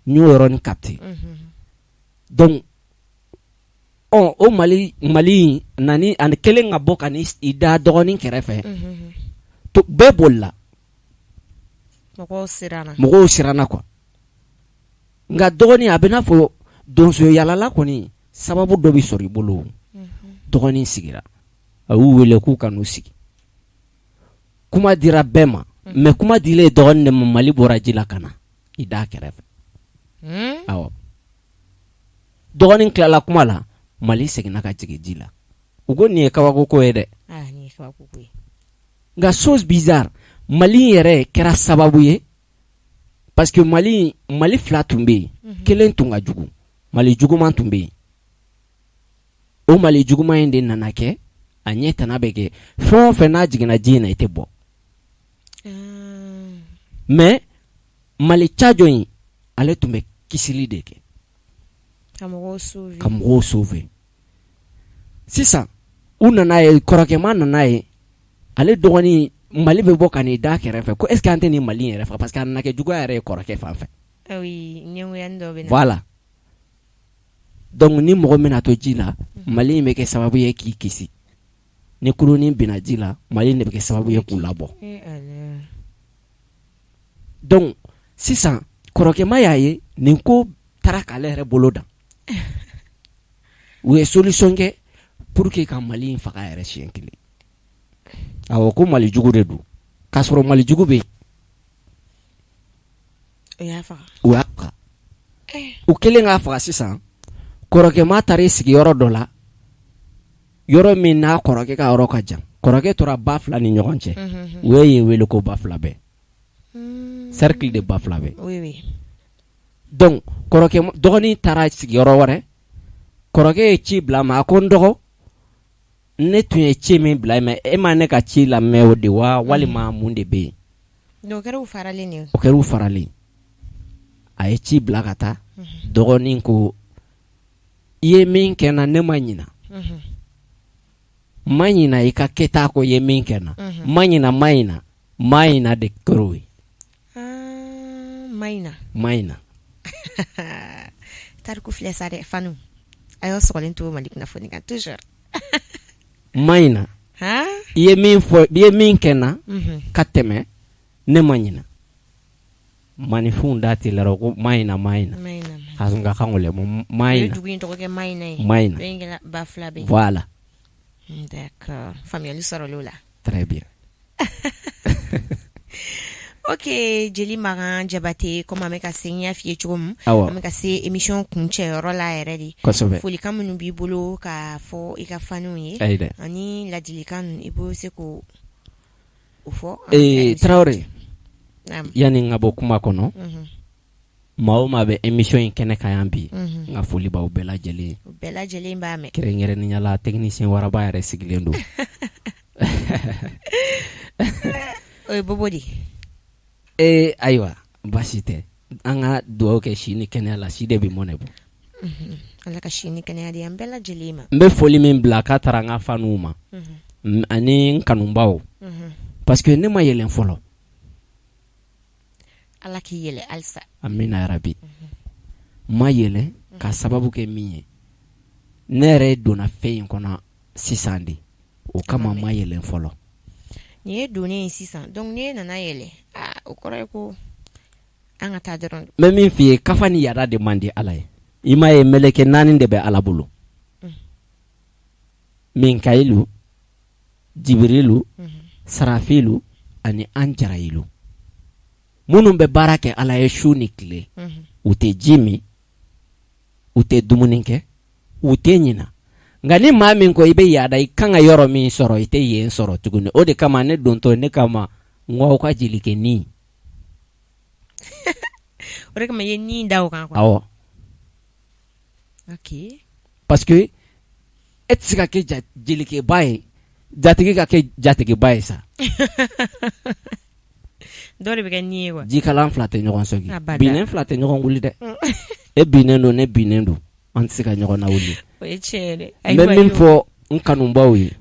N y'o yɔrɔnin capté. Donc ɔ o Mali Mali nani ani kelen ka bɔ ka ni i da dɔgɔnin kɛrɛfɛ. To bɛɛ bolila. Mɔgɔw siranna. Mɔgɔw siranna quoi. Nka dɔgɔnin, a bɛ n'a fɔ donso yalala kɔni, sababu dɔ bɛ sɔrɔ i bolo. Dɔgɔnin sigira, a y'u wele k'u ka n'u sigi. Kuma dira bɛɛ ma, mais kuma dilen dɔgɔnin de ma, Mali bɔra ji la ka na i da kɛrɛfɛ. Awɔ, dɔgɔnin tilala kuma la, Mali seginna ka jigin ji la. U ko nin ye kabako ko ye dɛ. Ah, nin ye kabako ko ye. Nka chose bizarre, Mali yɛrɛ kɛra sababu ye parce que Mali fila tun bɛ yen. Kelen tun ka jugu, Mali juguman tun bɛ yen. O Mali juguman in de nana kɛ a ɲɛ tana bɛ kɛ fɛn o fɛn n'a jiginna ji in na, i tɛ bɔ. Mais Mali cajɔ in, ale tun bɛ kisili de kɛ. Ka mɔgɔw sauver. Ka mɔgɔw sauver. Sisan u nana ye, kɔrɔkɛma nana ye, ale dɔgɔnin Mali bɛ bɔ ka n'i da kɛrɛfɛ ko est ce que an tɛ nin Mali in yɛrɛ faga, parce que a nana kɛ juguya yɛrɛ ye kɔrɔkɛ fan fɛ. Ah oui, ɲɛngoya dɔ bɛ na. Voilà. Donc ni mɔgɔ min to ji la, Mali in bɛ kɛ sababu ye k'i kisi. Ni kurunin binna ji la, Mali in de bɛ kɛ sababu ye k'u labɔ. Eh Allah. Donc sisan kɔrɔkɛma y'a ye nin ko taara k'ale yɛrɛ bolo dan. U ye solution kɛ pour que ka Mali in faga yɛrɛ siɲɛ kelen. Awɔ, ko Mali jugu de don, k'a sɔrɔ Mali jugu bɛ yen. O y'a faga. U y'a faga. U kɛlen k'a faga sisan, kɔrɔkɛma taara i sigi yɔrɔ dɔ la, yɔrɔ min n'a kɔrɔkɛ ka yɔrɔ ka jan. Kɔrɔkɛ tora ba fila ni ɲɔgɔn cɛ. U ye yen wele ko ba fila bɛɛ. Cercle de ba fila bɛɛ. Oui, oui. Donc kɔrɔkɛ dɔgɔnin taara sigi yɔrɔ wɛrɛ. Kɔrɔkɛ ye ci bila a ma, a ko n dɔgɔ, ne tun ye ci min bila e ma, e ma ne ka ci lamɛn o de wa, walima mun de bɛ yen? Donc o kɛra u faralen de ye. O kɛra u faralen. A ye ci bila ka taa. Dɔgɔnin ko i ye min kɛ n na, ne ma ɲina. Ma ɲina i ka kɛta kɔ, i ye min kɛ n na. Ma ɲina, ma ɲina, ma ɲina de kɛra o ye. Ah, ma ɲina. Ma ɲina. Tariku filɛ sa dɛ, fanu. A y'aw sɔgɔlen to Mali kunnafoni kan toujours. Ma ɲina. Han? I ye min fɔ, i ye min kɛ n na ka tɛmɛ, ne ma ɲina. Maninfinw da teliyara ko ma ɲina, ma ɲina. Ma ɲina. Ka sɔn ka kan o ma O ye ɲina. dugu in tɔgɔ kɛ ma ɲina ye. Ma ɲina. Dɔ in kɛra ba fila bɛɛ. Voilà. D'accord. Faamuyali sɔrɔla o la. Très bien. Ok, Jeli Makan Jabate, comme an bɛ ka se, n y'a f'i ye cogo min, Awɔ. an bɛ ka se émission kuncɛyɔrɔ la yɛrɛ de. Kosɛbɛ. Folikan minnu b'i bolo k'a fɔ i ka faniw ye, Ayi dɛ. ani ladilikan ninnu, i b'o se k'o o fɔ. Tarawele, Naam. yanni n ka bɔ kuma kɔnɔ, maa o maa bɛ émission in kɛnɛ kan yan bi, n ka foli b'aw bɛɛ lajɛlen ye. U bɛɛ lajɛlen b'a mɛn. Kɛrɛnkɛrɛnnenya la, technicien waraba yɛrɛ sigilen don. O ye Bobo de ye. Ayiwa, baasi tɛ. An ka dugawu kɛ si ni kɛnɛya la, si de bɛ mɔnɛ bɔ. Ala ka si ni kɛnɛya di an bɛɛ lajɛlen ma. N bɛ foli min bila k'a taara n ka faniw ma, ani n kanubaw, parce que ne ma yɛlɛn fɔlɔ. Ala k'i yɛlɛ halisa. Amina yarabi. N ma yɛlɛn ka sababu kɛ min ye, ne yɛrɛ donna fɛn in kɔnɔ sisan de, o kama n ma yɛlɛn fɔlɔ. Nin ye donnen ye sisan, donc n'e nana yɛlɛ, aa, o kɔrɔ ye ko an ka taa dɔrɔn. N bɛ min f'i ye, kafa ni yaada de man di Ala ye. I m'a ye, mɛlɛkɛ naani de bɛ Ala bolo. Minkayilu, Jibirilu, Sarafilu ani Anjarayilu. Minnu bɛ baara kɛ Ala ye su ni tile, u tɛ ji min, u tɛ dumuni kɛ, u tɛ ɲina. Nka ni maa min ko i bɛ yaada, i kan ka yɔrɔ min sɔrɔ, i tɛ yen sɔrɔ tuguni. O de kama ne dontɔ, ne kama n ko aw ka jelikɛ ni. O de kama i ye ni da o kan quoi. Awɔ. Parce que e tɛ se ka kɛ jelikɛba ye, jatigi ka kɛ jatigiba ye sa. Dɔ de bɛ kɛ ni ye wa? Jikalan fila tɛ ɲɔgɔn sɔgi, binnen fila tɛ ɲɔgɔn wuli dɛ. E binnen don, ne binnen don, an tɛ se ka ɲɔgɔn lawuli. O ye tiɲɛ ye dɛ. N bɛ min fɔ n kanubaw ye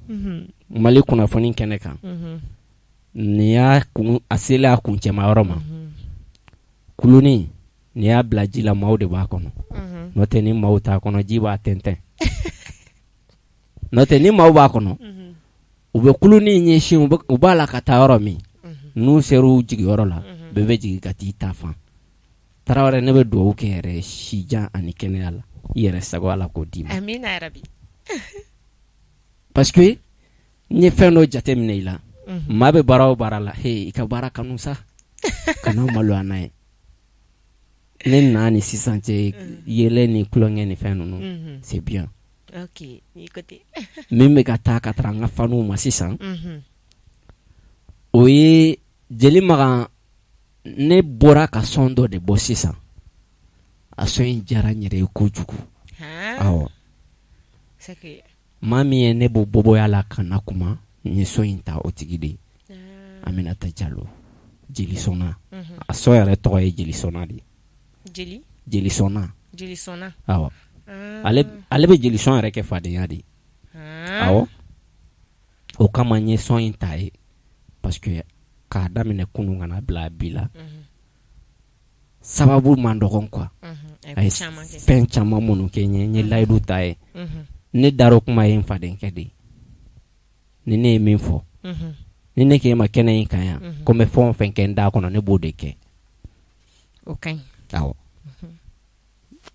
Mali kunnafoni kɛnɛ kan, nin y'a kun, a selen a kuncɛma yɔrɔ ma, kulunin n'i y'a bila ji la, maaw de b'a kɔnɔ. N'o tɛ ni maaw t'a kɔnɔ, ji b'a tɛntɛn. N'o tɛ ni maaw b'a kɔnɔ, u bɛ kulunin ɲɛsin, u b'a la ka taa yɔrɔ min, n'u ser'u jigiyɔrɔ la, bɛɛ bɛ jigin ka t'i ta fan. Tarawele, ne bɛ dugawu kɛ yɛrɛ sijan ani kɛnɛya la, i yɛrɛ sago Ala k'o d'i ma. Amina yarabi. Parce que n ye fɛn dɔ jateminɛ i la, maa bɛ baara o baara la, he, i ka baara kanu sa, kana maloya n'a ye. Ne na ni sisan cɛ, yɛlɛ ni tulonkɛ ni fɛn ninnu, c'est bien. Min bɛ ka taa ka taara n ka fanw ma sisan, o ye Jeli Makan. Ne bɔra ka son dɔ de bɔ sisan, a son in diyara n yɛrɛ ye kojugu. Awɔ, maa min ye ne bɔ bɔbɔya la ka na kuma, n ye son in ta o tigi de ye, Aminata Jalo, Jelisɔnna. A son yɛrɛ tɔgɔ ye Jelisɔnna de ye. Jelisɔnna, awɔ. Ale bɛ jelisɔn yɛrɛ kɛ fadenya de ye. Awɔ, o kama n ye son in ta ye, parce que k'a daminɛ kunun ka na bila bi la, sababu man dɔgɔn quoi. A ye fɛn caman minnu kɛ n ye, n ye layidu ta ye. Ne dar'o kuma ye n fadenkɛ de ye. Ni ne ye min fɔ, ni ne k'e ma kɛnɛ in kan yan ko n bɛ fɛn o fɛn kɛ n da kɔnɔ, ne b'o de kɛ. Awɔ,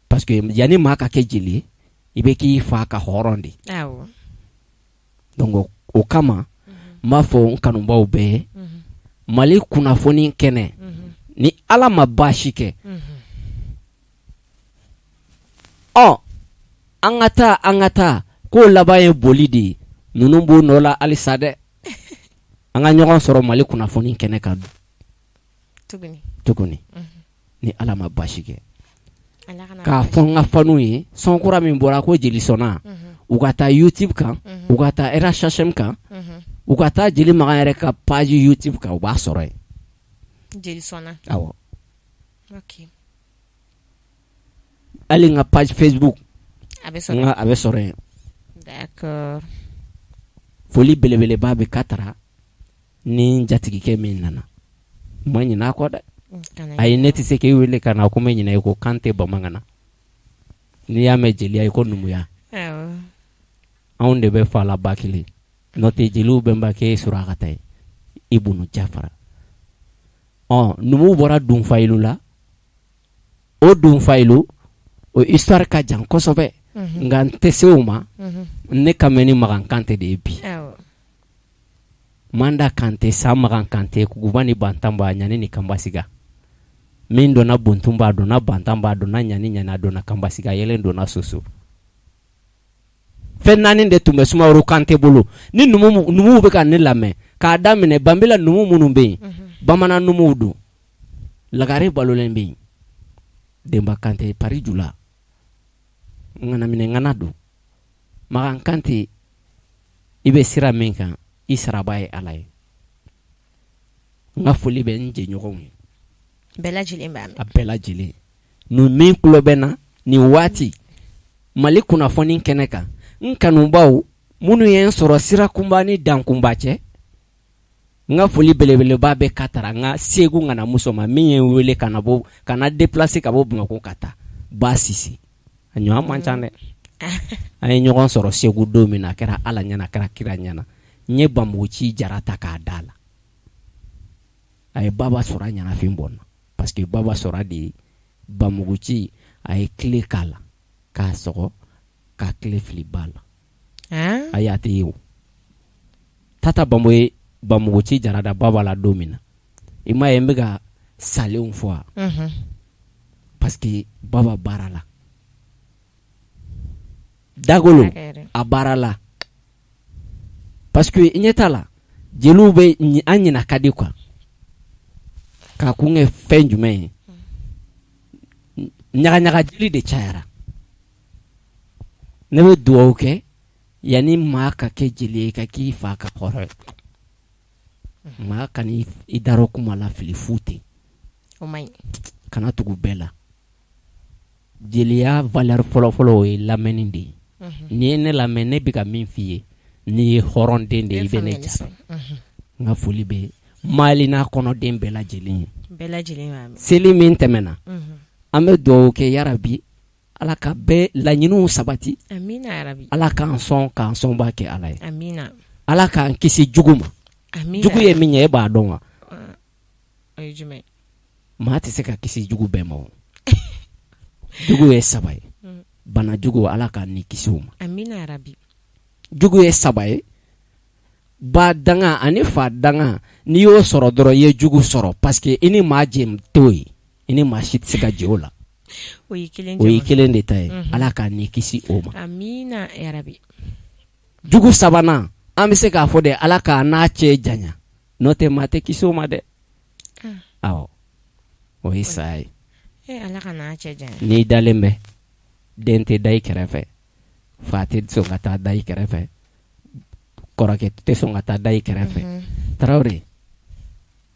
parce que yanni maa ka kɛ jeli ye, i bɛ k'i fa ka hɔrɔn de. Donc o kama n b'a fɔ n kanubaw bɛɛ ye, Mali kunnafoni kɛnɛ, ni Ala ma baasi kɛ, ɔ an ka taa, an ka taa, k'o laban ye boli de ye. Ninnu b'u nɔ la halisa dɛ. An ka ɲɔgɔn sɔrɔ Mali kunnafoni kɛnɛ kan tuguni, ni Ala ma baasi kɛ. K'a fɔ n ka fanw ye, son kura min bɔra ko Jelisɔnna, u ka taa YouTube kan, u ka taa RHM kan, u ka taa Jeli Makan yɛrɛ ka page YouTube kan, u b'a sɔrɔ yen. Awɔ, hali n ka page Facebook a bɛ sɔrɔ yen. Foli belebeleba bɛ ka taara ni jatigikɛ min nana, n ma ɲinɛ a kɔ dɛ. Ayi, ne tɛ se k'e wele ka na ko n bɛ ɲinɛ i kɔ. Kan tɛ bamanan, n'i y'a mɛn jeliya, i ko numuya. Anw de bɛ fa la ba kelen, n'o tɛ jeliw bɛnbakɛ ye Surakata ye, Ibunu Jafara. Ɔ numuw bɔra Dunfayilu la. O Dunfayilu o histoire ka jan kosɛbɛ, nka n tɛ se o ma. Ne ka mɛn ni Makan Kante de ye bi. Manda Kante, sa Makan Kante, Kuguba ni Bantanba, Ɲani ni Kanbasiga. Min donna Buntunba, a donna Bantanba, a donna Ɲani, Ɲani, a donna Kanbasiga, yɛlɛn donna Soso. Fɛn naani de tun bɛ Sumaworo Kante bolo. Ni numuw bɛ ka ne lamɛn, k'a daminɛ Banbila numu minnu bɛ yen, bamanan numuw don. Lagare balolen bɛ yen, Denba Kante, Pari Jula, ŋanaminɛ ŋana don. Makan Kante, i bɛ sira min kan, i saraba ye Ala ye. N ka foli bɛ n jɛɲɔgɔnw ye. Bɛɛ lajɛlen b'a mɛn. A bɛɛ lajɛlen. Ninnu min tulo bɛ na nin waati Mali kunnafoni kɛnɛ kan, n kanubaw minnu ye n sɔrɔ sirakunba ni dankunba cɛ, n ka foli belebeleba bɛ ka taara n ka Segu ŋanamuso ma, min ye n wele ka na bɔ, ka na déplacer ka bɔ Bamakɔ ka taa Ba Sise. A ɲɔgɔn man ca dɛ. An ye ɲɔgɔn sɔrɔ Segu don min na, a kɛra Ala ɲɛna, a kɛra kira ɲɛna. N ye banbuguci jara ta k'a da la. A ye baba sɔrɔ a ɲɛnafin bɔ n na, parce que baba sɔrɔ de ye banbuguci, a ye kile k'a la k'a sɔgɔ, k'a kile fili ba la. Ayi, a tɛ ye o. Tata Banbo ye banbuguci jara da baba la don min na, i m'a ye n bɛ ka salenw fɔ wa? Parce que baba baara la, Dagolo a baara la, parce que i ɲɛ t'a la, jeliw bɛ an ɲina ka di quoi. K'a kun kɛ fɛn jumɛn ye? Ɲagaɲaga jeli de cayara. Ne bɛ dugawu kɛ yanni maa ka kɛ jeli ye ka k'i fa ka hɔrɔn ye. Maa kana i darɔ kuma lafili fu ten. O man ɲi. Kana tugu bɛɛ la. Jeliya valeur fɔlɔfɔlɔ o ye lamɛnni de ye. N'i ye ne lamɛn, ne bɛ ka min f'i ye, n'i ye hɔrɔnden de ye, i bɛ ne jaabi. N ka foli bɛ Mali n'a kɔnɔden bɛɛ lajɛlen ye. Bɛɛ lajɛlen b'a mɛn. Seli min tɛmɛna, an bɛ dugawu kɛ yarabi Ala ka bɛɛ laɲiniw sabati. Amina yarabi. Ala k'an sɔn k'an sɔnba kɛ Ala ye. Amina. Ala k'an kisi jugu ma. Amina. Jugu ye min ye, e b'a dɔn wa? O ye jumɛn ye? Maa tɛ se ka kisi jugu bɛɛ ma o. Jugu ye saba ye. Bana jugu, Ala k'an ni kisi o ma. Amina yarabi. Jugu ye saba ye. Ba danga ani fa danga, n'i y'o sɔrɔ dɔrɔn, i ye jugu sɔrɔ parce que i ni maa jɛ t'o ye. I ni maa si tɛ se ka jɛ o la. O y'i kelen O y'i kelen de ta ye. Ala k'an ni kisi o ma. Amina yarabi. Jugu sabanan, an bɛ se k'a fɔ de Ala k'a n'a cɛ janya. N'o tɛ maa tɛ kisi o ma dɛ. Awɔ. O ye saya ye. Eh, Ala ka n'a cɛ janya. N'i dalen bɛ, den tɛ da i kɛrɛfɛ, fa tɛ sɔn ka taa da i kɛrɛfɛ, kɔrɔkɛ tɛ sɔn ka taa da i kɛrɛfɛ. Tarawele,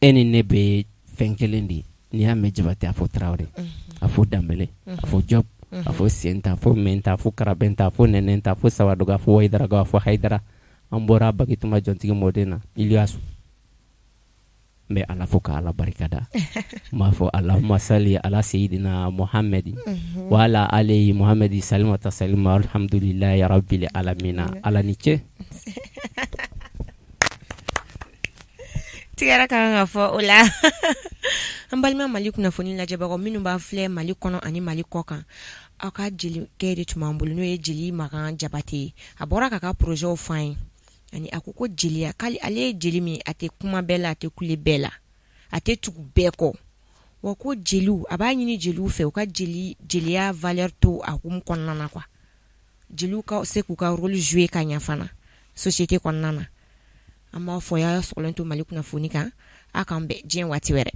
e ni ne bɛ fɛn kelen de ye. N'i y'a mɛn Jabate, a fɔ Tarawele, a fɔ Danbele, a fɔ Jɔp, a fɔ Senta, a fɔ Mɛnta, a fɔ Karabɛnta, a fɔ Nɛnɛnta, a fɔ Sawadogo, a fɔ Wayidarago, a fɔ Hayidara. An bɔra Bagituma jɔntigi mɔden na, Iliyasu. N bɛ Ala fo ka Ala barikada. N b'a fɔ Allahumma sali ala seyidina Muhamadi wa ala alihi Muhamadi salima tasalima alhamdulilahi rabbil alamina. Ala ni ce. Tigɛrɛ ka kan ka fɔ o la. An balima Mali kunnafoni lajɛbagaw minnu b'a filɛ Mali kɔnɔ ani Mali kɔ kan, aw ka jelikɛ de tun b'an bolo, n'o ye jeli Makan Jabate ye. A bɔra k'a ka projetw fɔ an ye. Ani a ko ko jeliya, k'ale ale ye jeli min, a tɛ kuma bɛɛ la, a tɛ kule bɛɛ la, a tɛ tugu bɛɛ kɔ. Wa ko jeliw, a b'a ɲini jeliw fɛ u ka jeliya valeur to a hukumu kɔnɔna na quoi. Jeliw ka se k'u ka rôle jouer ka ɲa fana société kɔnɔna na. An b'a fɔ y'a sɔgɔlen to Mali kunnafoni kan, a k'an bɛn diɲɛ waati wɛrɛ.